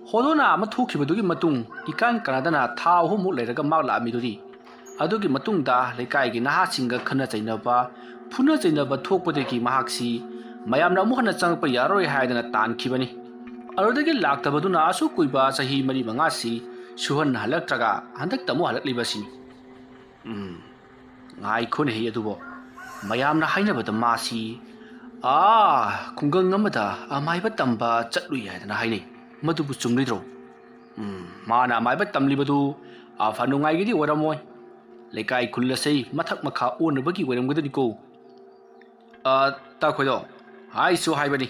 ꯍꯣꯗꯣꯅꯥ ꯑꯃ ꯊꯣꯛꯈꯤꯕꯗꯨꯒꯤ ꯃꯇꯨꯡ ꯏꯀꯥꯟ ꯀꯥꯟꯅꯗꯅ ꯊꯥ ꯑꯍꯨꯝꯃꯨꯛ ꯂꯩꯔꯒ ꯃꯥ ꯂꯥꯛꯑꯝꯃꯤꯗꯨꯗꯤ꯫ ꯑꯗꯨꯒꯤ ꯃꯇꯨꯡꯗ ꯂꯩꯀꯥꯏꯒꯤ ꯅꯍꯥꯁꯤꯡꯒ ꯈꯠꯅ ꯆꯩꯅꯕ, ꯐꯨꯅ ꯆꯩꯅꯕ ꯊꯣꯛꯄꯗꯒꯤ ꯃꯍꯥꯛꯁꯤ ꯃꯌꯥꯝꯅ ꯑꯃꯨꯛ ꯍꯟꯅ ꯆꯪꯉꯛꯄ ꯌꯥꯔꯣꯏ ꯍꯥꯏꯗꯅ ꯇꯥꯟꯈꯤꯕꯅꯤ꯫ ꯑꯗꯨꯗꯒꯤ ꯂꯥꯛꯇꯕꯗꯨꯅ ꯑꯁꯨꯛ ꯀꯨꯏꯕ ꯆꯍꯤ ꯃꯔꯤ ꯃꯉꯥꯁꯤ ꯁꯨꯍꯟ ꯍꯜꯂꯛꯇ꯭ꯔꯒ ꯍꯟꯗꯛꯇ ꯑꯃꯨꯛ ꯍꯜꯂꯛꯂꯤꯕꯁꯤꯅꯤ꯫ ꯎꯝ, ꯉꯥꯏꯈꯣꯅꯦꯍꯦ ꯑꯗꯨꯕꯨ, ꯃꯌꯥꯝꯅ ꯍꯥꯏꯅꯕꯗ ꯃꯥꯁꯤ, ꯑꯥ, ꯈꯨꯡꯒꯪ ꯑꯃꯗ ꯑꯃꯥꯏꯕ ꯇꯝꯕ ꯆꯠꯂꯨꯏ ꯍꯥꯏꯗꯅ ꯍꯥꯏꯅꯩ꯫ ꯃꯗꯨꯕꯨ ꯆꯨꯝꯂꯤꯗ꯭ꯔꯣ? ꯎꯝ, ꯃꯥꯅ ꯑꯃꯥꯏꯕ ꯇꯝꯂꯤꯕꯗꯨ ꯑꯐ ꯅꯨꯡꯉꯥꯏꯒꯤꯗꯤ ꯑꯣꯏꯔꯝꯃꯣꯏ꯫ ꯂꯩꯀꯥꯏ ꯈꯨꯜ ꯑꯁꯤ ꯃꯊꯛ ꯃꯈꯥ ꯑꯣꯟꯅꯕꯒꯤ ꯑꯣꯏꯔꯝꯒꯗꯅꯤꯀꯣ꯫ ꯑ, ꯇꯥꯈꯣꯏꯗꯣ, ꯍꯥꯏꯁꯨ ꯍꯥꯏꯕꯅꯤ,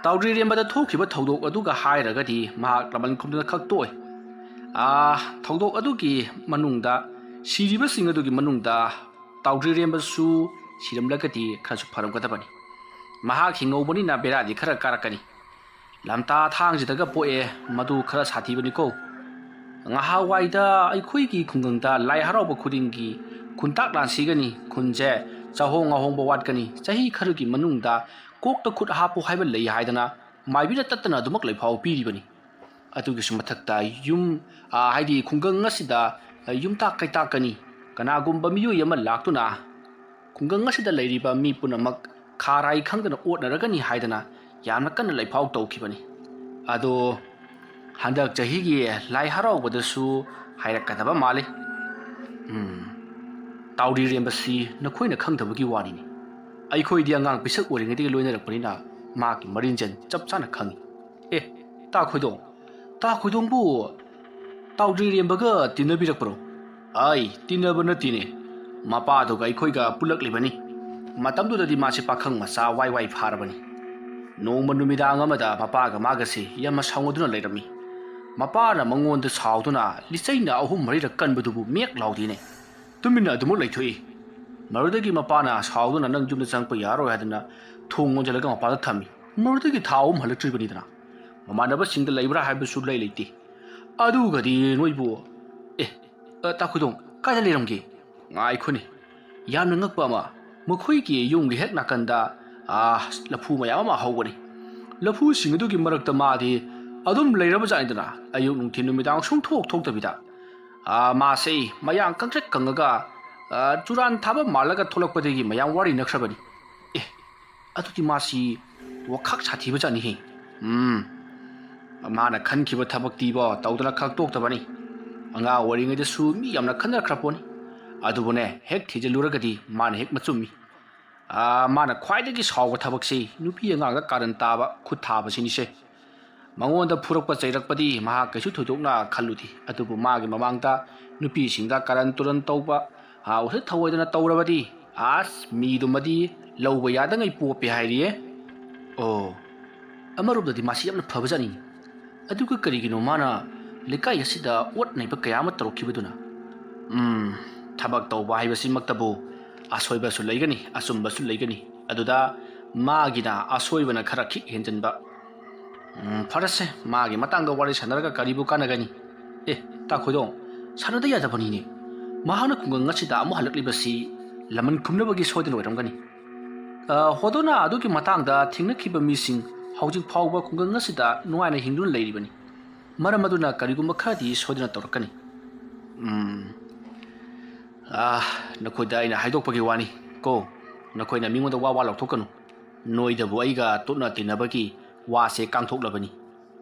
ꯇꯥꯎꯗ꯭ꯔꯤꯔꯦꯝꯕꯗ ꯊꯣꯛꯈꯤꯕ ꯊꯧꯗꯣꯛ ꯑꯗꯨꯒ ꯍꯥꯏꯔꯒꯗꯤ ꯃꯍꯥꯛ ꯂꯃꯟ ꯈꯨꯝꯗꯨꯅ ꯈꯛ ꯇꯣꯛꯏ꯫ ꯑ, ꯊꯧꯗꯣꯛ ꯑꯗꯨꯒꯤ ꯃꯅꯨꯡꯗ ꯁꯤꯔꯤꯕꯁꯤꯡ ꯑꯗꯨꯒꯤ ꯃꯅꯨꯡꯗ ꯇꯥꯎꯗ꯭ꯔꯤꯔꯦꯝꯕꯁꯨ ꯁꯤꯔꯝꯂꯒꯗꯤ ꯈꯔꯁꯨ ꯐꯔꯝꯒꯗꯕꯅꯤ꯫ ꯃꯍꯥꯛ ꯍꯤꯡꯍꯧꯕꯅꯤꯅ ꯕꯦꯔꯥꯗꯤ ꯈꯔ ꯀꯥꯔꯛꯀꯅꯤ꯫ ꯂꯝꯇꯥ ꯊꯥꯡꯁꯤꯗꯒ ꯄꯣꯛꯑꯦ, ꯃꯗꯨ ꯈꯔ ꯁꯥꯊꯤꯕꯅꯤꯀꯣ꯫ ꯉꯍꯥꯟꯋꯥꯏꯗ ꯑꯩꯈꯣꯏꯒꯤ ꯈꯨꯡꯒꯪꯗ ꯂꯥꯏ ꯍꯔꯥꯎꯕ ꯈꯨꯗꯤꯡꯒꯤ ꯈꯨꯟꯇꯥꯛ ꯂꯥꯟꯁꯤꯒꯅꯤ, ꯈꯨꯟꯁꯦ ꯆꯥꯍꯣꯡ ꯉꯥꯍꯣꯡꯕ ꯋꯥꯠꯀꯅꯤ, ꯆꯍꯤ ꯈꯔꯒꯤ ꯃꯅꯨꯡꯗ ꯀꯣꯛꯇ ꯈꯨꯠ ꯍꯥꯞꯄꯨ ꯍꯥꯏꯕ ꯂꯩ ꯍꯥꯏꯗꯅ ꯃꯥꯏꯕꯤꯅ ꯇꯠꯇꯅ ꯑꯗꯨꯃꯛ ꯂꯩꯐꯥꯎ ꯄꯤꯔꯤꯕꯅꯤ꯫ ꯑꯗꯨꯒꯤꯁꯨ ꯃꯊꯛꯇ ꯌꯨꯝ, ꯑ, ꯍꯥꯏꯗꯤ ꯈꯨꯡꯒꯪ ꯑꯁꯤꯗ ꯌꯨꯝꯇꯥꯛ ꯀꯩꯇꯥꯛꯀꯅꯤ꯫ ꯀꯅꯥꯒꯨꯝꯕ ꯃꯤꯑꯣꯏ ꯑꯃ ꯂꯥꯛꯇꯨꯅ ꯈꯨꯡꯒꯪ ꯑꯁꯤꯗ ꯂꯩꯔꯤꯕ ꯃꯤ ꯄꯨꯝꯅꯃꯛ ꯈꯥꯔꯥꯏ ꯈꯪꯗꯅ ꯑꯣꯠꯅꯔꯒꯅꯤ ꯍꯥꯏꯗꯅ ꯌꯥꯝꯅ ꯀꯟꯅ ꯂꯩꯐꯥꯎ ꯇꯧꯈꯤꯕꯅꯤ꯫ ꯑꯗꯣ ꯍꯟꯗꯛ ꯆꯍꯤꯒꯤ ꯂꯥꯏ ꯍꯔꯥꯎꯕꯗꯁꯨ ꯍꯥꯏꯔꯛꯀꯗꯕ ꯃꯥꯜꯂꯤ꯫ ꯎꯝ, ꯇꯥꯎꯔꯤꯔꯦꯝꯕꯁꯤ ꯅꯈꯣꯏꯅ ꯈꯪꯗꯕꯒꯤ ꯋꯥꯅꯤꯅꯤ꯫ ꯑꯩꯈꯣꯏꯗꯤ ꯑꯉꯥꯡ ꯄꯤꯁꯛ ꯑꯣꯏꯔꯤꯉꯩꯗꯒꯤ ꯂꯣꯏꯅꯔꯛꯄꯅꯤꯅ ꯃꯥꯒꯤ ꯃꯔꯤꯟꯖꯦꯟ ꯆꯞ ꯆꯥꯅ ꯈꯪꯏ꯫ ꯑꯦ, ꯇꯥ ꯈꯣꯏꯗꯣꯡ, ꯇꯥ ꯈꯣꯏꯗꯣꯡꯕꯨ ꯇꯥꯎꯗ꯭ꯔꯤꯔꯦꯝꯕꯒ ꯇꯤꯟꯅꯕꯤꯔꯛꯄ꯭ꯔꯣ? ꯑꯩ ꯇꯤꯟꯅꯕ ꯅꯠꯇꯦꯅꯦ, ꯃꯄꯥꯗꯨꯒ ꯑꯩꯈꯣꯏꯒ ꯄꯨꯜꯂꯛꯂꯤꯕꯅꯤ꯫ ꯃꯇꯝꯗꯨꯗꯗꯤ ꯃꯥꯁꯤ ꯄꯥꯈꯪ ꯃꯆꯥ ꯋꯥꯏ ꯋꯥꯏ ꯐꯥꯔꯕꯅꯤ꯫ ꯅꯣꯡꯃ ꯅꯨꯃꯤꯗꯥꯡ ꯑꯃꯗ ꯃꯄꯥꯒ ꯃꯥꯒꯁꯤ ꯌꯥꯝꯅ ꯁꯥꯎꯅꯗꯨꯅ ꯂꯩꯔꯝꯃꯤ꯫ ꯃꯄꯥꯅ ꯃꯉꯣꯟꯗ ꯁꯥꯎꯗꯨꯅ ꯂꯤꯆꯩꯅ ꯑꯍꯨꯝ ꯃꯔꯤꯔꯛ ꯀꯟꯕꯗꯨꯕꯨ ꯃꯦꯛ ꯂꯥꯎꯗꯦꯅꯦ꯫ ꯇꯨꯃꯤꯟꯅ ꯑꯗꯨꯃꯛ ꯂꯩꯊꯣꯛꯏ꯫ ꯃꯗꯨꯗꯒꯤ ꯃꯄꯥꯅ ꯁꯥꯎꯗꯨꯅ "ꯅꯪ ꯌꯨꯝꯗ ꯆꯪꯉꯛꯄ ꯌꯥꯔꯣꯏ" ꯍꯥꯏꯗꯨꯅ ꯊꯣꯡ ꯂꯣꯟꯁꯤꯜꯂꯒ ꯃꯄꯥꯟꯗ ꯊꯝꯃꯤ꯫ ꯃꯗꯨꯗꯒꯤ ꯊꯥ ꯑꯍꯨꯝ ꯍꯜꯂꯛꯇ꯭ꯔꯤꯕꯅꯤꯗꯅ꯫ ꯃꯃꯥꯟꯅꯕꯁꯤꯡꯗ ꯂꯩꯕ꯭ꯔꯥ ꯍꯥꯏꯕꯁꯨ ꯂꯩ ꯂꯩꯇꯦ꯫ ꯑꯗꯨꯒꯗꯤ ꯅꯣꯏꯕꯨ, ꯑꯦ, ꯑ, ꯇꯥ ꯈꯣꯏꯗꯣꯡ, ꯀꯥꯏꯗ ꯂꯩꯔꯝꯒꯦ? ꯉꯥꯏꯈꯣꯅꯦ, ꯌꯥꯝꯅ ꯉꯛꯄ ꯑꯃ, ꯃꯈꯣꯏꯒꯤ ꯌꯨꯝꯒꯤ ꯍꯦꯛ ꯅꯥꯀꯟꯗ, ꯑ, ꯂꯐꯨ ꯃꯌꯥꯝ ꯑꯃ ꯍꯧꯕꯅꯤ꯫ ꯂꯐꯨꯁꯤꯡ ꯑꯗꯨꯒꯤ ꯃꯔꯛꯇ ꯃꯥꯗꯤ ꯑꯗꯨꯝ ꯂꯩꯔꯕꯖꯥꯠꯅꯤꯗꯅ, ꯑꯌꯨꯛ ꯅꯨꯡꯊꯤꯜ ꯅꯨꯃꯤꯗꯥꯡ ꯁꯨꯡꯊꯣꯛ ꯊꯣꯛꯇꯕꯤꯗ꯫ ꯑ, ꯃꯥꯁꯦ ꯃꯌꯥꯡ ꯀꯪꯇ꯭ꯔꯤꯛ ꯀꯪꯉꯒ, ꯑ, ꯆꯨꯔꯥꯟ ꯊꯥꯕ ꯃꯥꯜꯂꯒ ꯊꯣꯛꯂꯛꯄꯗꯒꯤ ꯃꯌꯥꯝ ꯋꯥꯔꯤ ꯅꯛꯈ꯭ꯔꯕꯅꯤ꯫ ꯑꯦ, ꯑꯗꯨꯗꯤ ꯃꯥꯁꯤ ꯋꯥꯈꯥꯛ ꯁꯥꯊꯤꯕꯖꯥꯠꯅꯤꯍꯦ꯫ ꯎꯝ, ꯃꯥꯅ ꯈꯟꯈꯤꯕ ꯊꯕꯛꯇꯤꯕꯣ ꯇꯧꯗꯅ ꯈꯛ ꯇꯣꯛꯇꯕꯅꯤ꯫ ꯑꯉꯥꯡ ꯑꯣꯏꯔꯤꯉꯩꯗꯁꯨ ꯃꯤ ꯌꯥꯝꯅ ꯈꯟꯅꯔꯛꯈ꯭ꯔ ꯄꯣꯠꯅꯤ꯫ ꯑꯗꯨꯕꯨꯅꯦ, ꯍꯦꯛ ꯊꯤꯖꯤꯜꯂꯨꯔꯒꯗꯤ ꯃꯥꯅ ꯍꯦꯛ ꯃꯆꯨꯝꯃꯤ꯫ ꯑꯥ, ꯃꯥꯅ ꯈ꯭ꯋꯥꯏꯗꯒꯤ ꯁꯥꯎꯕ ꯊꯕꯛꯁꯤ ꯅꯨꯄꯤ ꯑꯉꯥꯡꯗ ꯀꯥꯔꯟ ꯇꯥꯕ, ꯈꯨꯠ ꯊꯥꯕꯁꯤꯅꯤꯁꯦ꯫ ꯃꯉꯣꯟꯗ ꯐꯨꯔꯛꯄ ꯆꯩꯔꯛꯄꯗꯤ ꯃꯍꯥꯛ ꯀꯩꯁꯨ ꯊꯣꯏꯗꯣꯛꯅ ꯈꯜꯂꯨꯗꯦ, ꯑꯗꯨꯕꯨ ꯃꯥꯒꯤ ꯃꯃꯥꯡꯗ ꯅꯨꯄꯤꯁꯤꯡꯗ ꯀꯥꯔꯟ ꯇꯨꯔꯟ ꯇꯧꯕ, ꯑꯥ, ꯎꯁꯤꯠ ꯊꯑꯣꯏꯗꯅ ꯇꯧꯔꯕꯗꯤ, ꯑꯁ, ꯃꯤꯗꯨꯃꯗꯤ ꯂꯧꯕ ꯌꯥꯗꯉꯩ ꯄꯣꯞꯄꯦ ꯍꯥꯏꯔꯤꯌꯦ꯫ ꯑꯣ, ꯑꯃꯔꯣꯝꯗꯗꯤ ꯃꯥꯁꯤ ꯌꯥꯝꯅ ꯐꯕꯖꯥꯠꯅꯤ꯫ ꯑꯗꯨꯒ ꯀꯔꯤꯒꯤꯅꯣ ꯃꯥꯅ ꯂꯩꯀꯥꯏ ꯑꯁꯤꯗ ꯑꯣꯠ ꯅꯩꯕ ꯀꯌꯥ ꯑꯃ ꯇꯧꯔꯛꯈꯤꯕꯗꯨꯅ? ꯎꯝ, ꯊꯕꯛ ꯇꯧꯕ ꯍꯥꯏꯕꯁꯤꯃꯛꯇꯕꯨ ꯑꯁꯣꯏꯕꯁꯨ ꯂꯩꯒꯅꯤ, ꯑꯆꯨꯝꯕꯁꯨ ꯂꯩꯒꯅꯤ꯫ ꯑꯗꯨꯗ ꯃꯥꯒꯤꯅ ꯑꯁꯣꯏꯕꯅ ꯈꯔ ꯈꯤꯛ ꯍꯦꯟꯖꯟꯕ꯫ "ꯎꯝ, ꯐꯔꯦꯁꯦ, ꯃꯥꯒꯤ ꯃꯇꯥꯡꯗ ꯋꯥꯔꯤ ꯁꯥꯟꯅꯔꯒ ꯀꯔꯤꯕꯨ ꯀꯥꯟꯅꯒꯅꯤ? ꯑꯦ, ꯇꯥ ꯈꯣꯏꯗꯣꯡ, ꯁꯥꯟꯅꯗ ꯌꯥꯗꯕꯅꯤꯅꯦ꯫ ꯃꯍꯥꯛꯅ ꯈꯨꯡꯒꯪ ꯑꯁꯤꯗ ꯑꯃꯨꯛ ꯍꯜꯂꯛꯂꯤꯕꯁꯤ ꯂꯃꯟ ꯈꯨꯝꯅꯕꯒꯤ ꯁꯣꯏꯗꯅ ꯑꯣꯏꯔꯝꯒꯅꯤ꯫ ꯑ, ꯍꯣꯗꯣꯅꯥ ꯑꯗꯨꯒꯤ ꯃꯇꯥꯡꯗ ꯊꯦꯡꯅꯈꯤꯕ ꯃꯤꯁꯤꯡ ꯍꯧꯖꯤꯛ ꯐꯥꯎꯕ ꯈꯨꯡꯒꯪ ꯑꯁꯤꯗ ꯅꯨꯡꯉꯥꯏꯅ ꯍꯤꯡꯗꯨꯅ ꯂꯩꯔꯤꯕꯅꯤ꯫ ꯃꯔꯝ ꯑꯗꯨꯅ ꯀꯔꯤꯒꯨꯝꯕ ꯈꯔꯗꯤ ꯁꯣꯏꯗꯅ ꯇꯧꯔꯛꯀꯅꯤ꯫ ꯎꯝ, ꯑꯥ, ꯅꯈꯣꯏꯗ ꯑꯩꯅ ꯍꯥꯏꯗꯣꯛꯄꯒꯤ ꯋꯥꯅꯤ ꯀꯣ, ꯅꯈꯣꯏꯅ ꯃꯤꯉꯣꯟꯗ ꯋꯥ ꯋꯥ ꯂꯧꯊꯣꯛꯀꯅꯨ꯫ ꯅꯣꯏꯗꯕꯨ ꯑꯩꯒ ꯇꯣꯠꯅ ꯇꯤꯟꯅꯕꯒꯤ ꯋꯥꯁꯦ ꯀꯥꯡꯊꯣꯛꯂꯕꯅꯤ꯫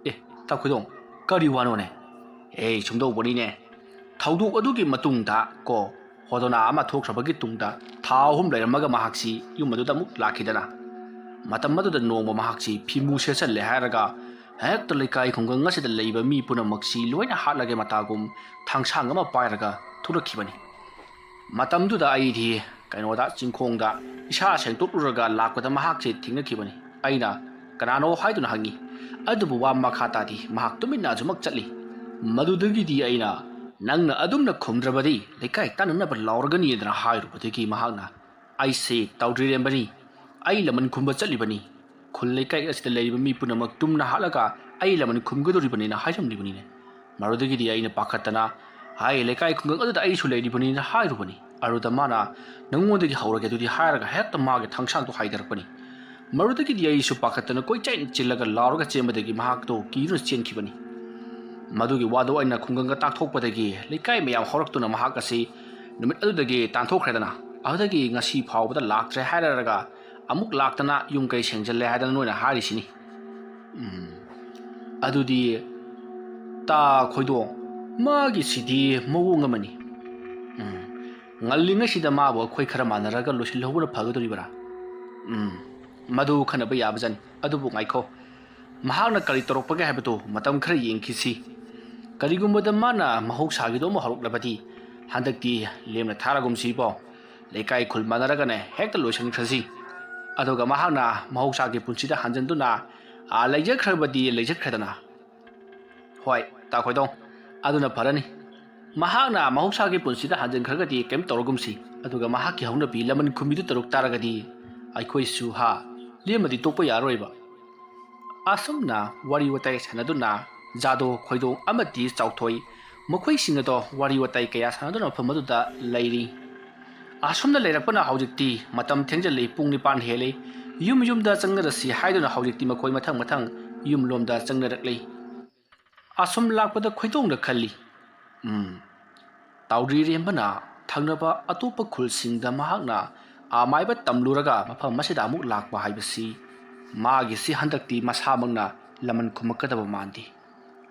ꯑꯦ, ꯇꯥ ꯈꯣꯏꯗꯣꯡ, ꯀꯔꯤ ꯋꯥꯅꯣꯅꯦ? ꯑꯦ, ꯁꯨꯝꯗꯧꯕꯅꯤꯅꯦ, ꯊꯧꯗꯣꯛ ꯑꯗꯨꯒꯤ ꯃꯇꯨꯡꯗ ꯀꯣ, ꯍꯣꯗꯣꯅꯥ ꯑꯃ ꯊꯣꯛꯈ꯭ꯔꯕꯒꯤ ꯇꯨꯡꯗ ꯊꯥ ꯑꯍꯨꯝ ꯂꯩꯔꯝꯃꯒ ꯃꯍꯥꯛꯁꯤ ꯌꯨꯝ ꯑꯗꯨꯗ ꯑꯃꯨꯛ ꯂꯥꯛꯈꯤꯗꯅ꯫ ꯃꯇꯝ ꯑꯗꯨꯗ ꯅꯣꯡꯃ ꯃꯍꯥꯛꯁꯤ ꯐꯤꯃꯨ ꯁꯦꯠꯆꯜꯂꯦ ꯍꯥꯏꯔꯒ ꯍꯦꯛꯇ ꯂꯩꯀꯥꯏ ꯈꯨꯡꯒꯪ ꯑꯁꯤꯗ ꯂꯩꯕ ꯃꯤ ꯄꯨꯝꯅꯃꯛꯁꯤ ꯂꯣꯏꯅ ꯍꯥꯠꯂꯒꯦ ꯃꯇꯥꯒꯨꯝ ꯊꯥꯡꯁꯥꯡ ꯑꯃ ꯄꯥꯏꯔꯒ ꯊꯣꯛꯂꯛꯈꯤꯕꯅꯤ꯫ ꯃꯇꯝꯗꯨꯗ ꯑꯩꯗꯤ ꯀꯩꯅꯣꯗ, ꯆꯤꯡꯈꯣꯡꯗ ꯏꯁꯥ ꯁꯦꯡꯗꯣꯛꯂꯨꯔꯒ ꯂꯥꯛꯄꯗ ꯃꯍꯥꯛꯁꯦ ꯊꯦꯡꯅꯈꯤꯕꯅꯤ꯫ ꯑꯩꯅ "ꯀꯅꯥꯅꯣ?" ꯍꯥꯏꯗꯨꯅ ꯍꯪꯉꯤ꯫ ꯑꯗꯨꯕꯨ ꯋꯥ ꯃꯈꯥ ꯇꯥꯗꯦ, ꯃꯍꯥꯛ ꯇꯨꯃꯤꯟꯅ ꯑꯁꯨꯃꯛ ꯆꯠꯂꯤ꯫ ꯃꯗꯨꯗꯒꯤꯗꯤ ꯑꯩꯅ, "ꯅꯪꯅ ꯑꯗꯨꯝꯅ ꯈꯨꯝꯗ꯭ꯔꯕꯗꯤ ꯂꯩꯀꯥꯏ ꯇꯥꯟꯅꯅꯕ ꯂꯥꯎꯔꯒꯅꯤꯗꯅ" ꯍꯥꯏꯔꯨꯕꯗꯒꯤ ꯃꯍꯥꯛꯅ, "ꯑꯩꯁꯦ ꯇꯥꯎꯗ꯭ꯔꯤꯔꯦꯝꯕꯅꯤ, ꯑꯩ ꯂꯃꯟ ꯈꯨꯝꯕ ꯆꯠꯂꯤꯕꯅꯤ, ꯈꯨꯜ ꯂꯩꯀꯥꯏ ꯑꯁꯤꯗ ꯂꯩꯔꯤꯕ ꯃꯤ ꯄꯨꯝꯅꯃꯛ ꯇꯨꯝꯅ ꯍꯥꯠꯂꯒ ꯑꯩ ꯂꯃꯟ ꯈꯨꯝꯒꯗꯧꯔꯤꯕꯅꯤꯅ" ꯍꯥꯏꯔꯝꯂꯤꯕꯅꯤꯅꯦ꯫ ꯃꯗꯨꯗꯒꯤꯗꯤ ꯑꯩꯅ ꯄꯥꯈꯠꯇꯅ, "ꯍꯥꯏ, ꯂꯩꯀꯥꯏ ꯈꯨꯡꯒꯪ ꯑꯗꯨꯗ ꯑꯩꯁꯨ ꯂꯩꯔꯤꯕꯅꯤꯅ" ꯍꯥꯏꯔꯨꯕꯅꯤ꯫ ꯑꯗꯨꯗ ꯃꯥꯅ, "ꯅꯪꯉꯣꯟꯗꯒꯤ ꯍꯧꯔꯒꯦ ꯑꯗꯨꯗꯤ" ꯍꯥꯏꯔꯒ ꯍꯦꯛꯇ ꯃꯥꯒꯤ ꯊꯥꯡꯁꯥꯡꯗꯣ ꯍꯥꯏꯗꯔꯛꯄꯅꯤ꯫ ꯃꯗꯨꯗꯒꯤꯗꯤ ꯑꯩꯁꯨ ꯄꯥꯈꯠꯇꯅ ꯀꯣꯏꯆꯦꯟ ꯆꯦꯜꯂꯒ ꯂꯥꯎꯔꯒ ꯆꯦꯟꯕꯗꯒꯤ ꯃꯍꯥꯛꯇꯣ ꯀꯤꯗꯨꯅ ꯆꯦꯟꯈꯤꯕꯅꯤ꯫ ꯃꯗꯨꯒꯤ ꯋꯥꯗꯣ ꯑꯩꯅ ꯈꯨꯡꯒꯪꯗ ꯇꯥꯛꯊꯣꯛꯄꯗꯒꯤ ꯂꯩꯀꯥꯏ ꯃꯌꯥꯝ ꯍꯧꯔꯛꯇꯨꯅ ꯃꯍꯥꯛ ꯑꯁꯤ ꯅꯨꯃꯤꯠ ꯑꯗꯨꯗꯒꯤ ꯇꯥꯟꯊꯣꯛꯈ꯭ꯔꯦꯗꯅ꯫ ꯑꯗꯨꯗꯒꯤ ꯉꯁꯤ ꯐꯥꯎꯕꯗ ꯂꯥꯛꯇ꯭ꯔꯦ ꯍꯥꯏꯔꯒ ꯑꯃꯨꯛ ꯂꯥꯛꯇꯅ ꯌꯨꯝ ꯀꯩ ꯁꯦꯡꯖꯜꯂꯦ ꯍꯥꯏꯗꯅ ꯅꯣꯏꯅ ꯍꯥꯏꯔꯤꯁꯤꯅꯤ꯫ ꯎꯝ, ꯑꯗꯨꯗꯤ ꯇꯥ ꯈꯣꯏꯗꯣꯡ, ꯃꯥꯒꯤꯁꯤꯗꯤ ꯃꯑꯣꯡ ꯑꯃꯅꯤ꯫ ꯎꯝ, ꯉꯜꯂꯤꯉꯩꯁꯤꯗ ꯃꯥꯕꯨ ꯑꯩꯈꯣꯏ ꯈꯔ ꯃꯥꯟꯅꯔꯒ ꯂꯣꯏꯁꯤꯜꯍꯧꯕꯅ ꯐꯒꯗꯧꯔꯤꯕ꯭ꯔꯥ? ꯎꯝ, ꯃꯗꯨ ꯈꯟꯅꯕ ꯌꯥꯕꯖꯥꯠꯅꯤ꯫ ꯑꯗꯨꯕꯨ ꯉꯥꯏꯈꯣ, ꯃꯍꯥꯛꯅ ꯀꯔꯤ ꯇꯧꯔꯛꯄꯒꯦ ꯍꯥꯏꯕꯗꯨ ꯃꯇꯝ ꯈꯔ ꯌꯦꯡꯈꯤꯁꯤ꯫ ꯀꯔꯤꯒꯨꯝꯕꯗ ꯃꯥꯅ ꯃꯍꯧꯁꯥꯒꯤꯗꯣ ꯑꯃ ꯍꯧꯔꯛꯂꯕꯗꯤ, ꯍꯟꯗꯛꯇꯤ ꯂꯦꯝꯅ ꯊꯥꯔꯒꯨꯝꯁꯤꯕꯣ꯫ ꯂꯩꯀꯥꯏ ꯈꯨꯜ ꯃꯥꯟꯅꯔꯒꯅꯦ ꯍꯦꯛꯇ ꯂꯣꯏꯁꯤꯟꯈ꯭ꯔꯁꯤ꯫ ꯑꯗꯨꯒ ꯃꯍꯥꯛꯅ ꯃꯍꯧꯁꯥꯒꯤ ꯄꯨꯟꯁꯤꯗ ꯍꯟꯖꯤꯟꯗꯨꯅ, ꯑꯥ, ꯂꯩꯖꯈ꯭ꯔꯕꯗꯤ ꯂꯩꯖꯈ꯭ꯔꯦꯗꯅ꯫ ꯍꯣꯏ, ꯇꯥ ꯈꯣꯏꯗꯣꯡ, ꯑꯗꯨꯅ ꯐꯔꯅꯤ꯫ ꯃꯍꯥꯛꯅ ꯃꯍꯧꯁꯥꯒꯤ ꯄꯨꯟꯁꯤꯗ ꯍꯟꯖꯤꯟꯈ꯭ꯔꯒꯗꯤ ꯀꯔꯤꯝ ꯇꯧꯔꯒꯨꯝꯁꯤ꯫ ꯑꯗꯨꯒ ꯃꯍꯥꯛꯀꯤ ꯍꯧꯅꯕꯤ ꯂꯃꯟ ꯈꯨꯝꯕꯤꯗꯨ ꯇꯧꯔꯛ ꯇꯥꯔꯒꯗꯤ ꯑꯩꯈꯣꯏꯁꯨ ꯍꯥ ꯂꯦꯝꯃꯗꯤ ꯇꯣꯛꯄ ꯌꯥꯔꯣꯏꯕ꯫ ꯑꯁꯨꯝꯅ ꯋꯥꯔꯤ ꯋꯥꯇꯥꯏ ꯁꯥꯟꯅꯗꯨꯅ ꯖꯥꯗꯣ, ꯈꯣꯏꯗꯣꯡ ꯑꯃꯗꯤ ꯆꯥꯎꯊꯣꯏ, ꯃꯈꯣꯏꯁꯤꯡ ꯑꯗꯣ ꯋꯥꯔꯤ ꯋꯥꯇꯥꯏ ꯀꯌꯥ ꯁꯥꯟꯅꯗꯨꯅ ꯃꯐꯝ ꯑꯗꯨꯗ ꯂꯩꯔꯤ꯫ ꯑꯁꯨꯝꯅ ꯂꯩꯔꯛꯄꯅ ꯍꯧꯖꯤꯛꯇꯤ ꯃꯇꯝ ꯊꯦꯡꯖꯤꯜꯂꯤ, ꯄꯨꯡ ꯅꯤꯄꯥꯟ ꯍꯦꯜꯂꯤ꯫ ꯌꯨꯝ ꯌꯨꯝꯗ ꯆꯪꯅꯔꯁꯤ ꯍꯥꯏꯗꯨꯅ ꯍꯧꯖꯤꯛꯇꯤ ꯃꯈꯣꯏ ꯃꯊꯪ ꯃꯊꯪ ꯌꯨꯝꯂꯣꯝꯗ ꯆꯪꯅꯔꯛꯂꯤ꯫ ꯑꯁꯨꯝ ꯂꯥꯛꯄꯗ ꯈꯣꯏꯗꯣꯡꯅ ꯈꯜꯂꯤ, "ꯎꯝ, ꯇꯥꯎꯗ꯭ꯔꯤꯔꯦꯝꯕꯅ ꯊꯪꯅꯕ ꯑꯇꯣꯞꯄ ꯈꯨꯜꯁꯤꯡꯗ ꯃꯍꯥꯛꯅ ꯑꯃꯥꯏꯕ ꯇꯝꯂꯨꯔꯒ ꯃꯐꯝ ꯑꯁꯤꯗ ꯑꯃꯨꯛ ꯂꯥꯛꯄ ꯍꯥꯏꯕꯁꯤ ꯃꯥꯒꯤꯁꯤ ꯍꯟꯗꯛꯇꯤ ꯃꯁꯥꯃꯛꯅ ꯂꯃꯟ ꯈꯨꯝꯃꯛꯀꯗꯕ ꯃꯥꯟꯗꯦ꯫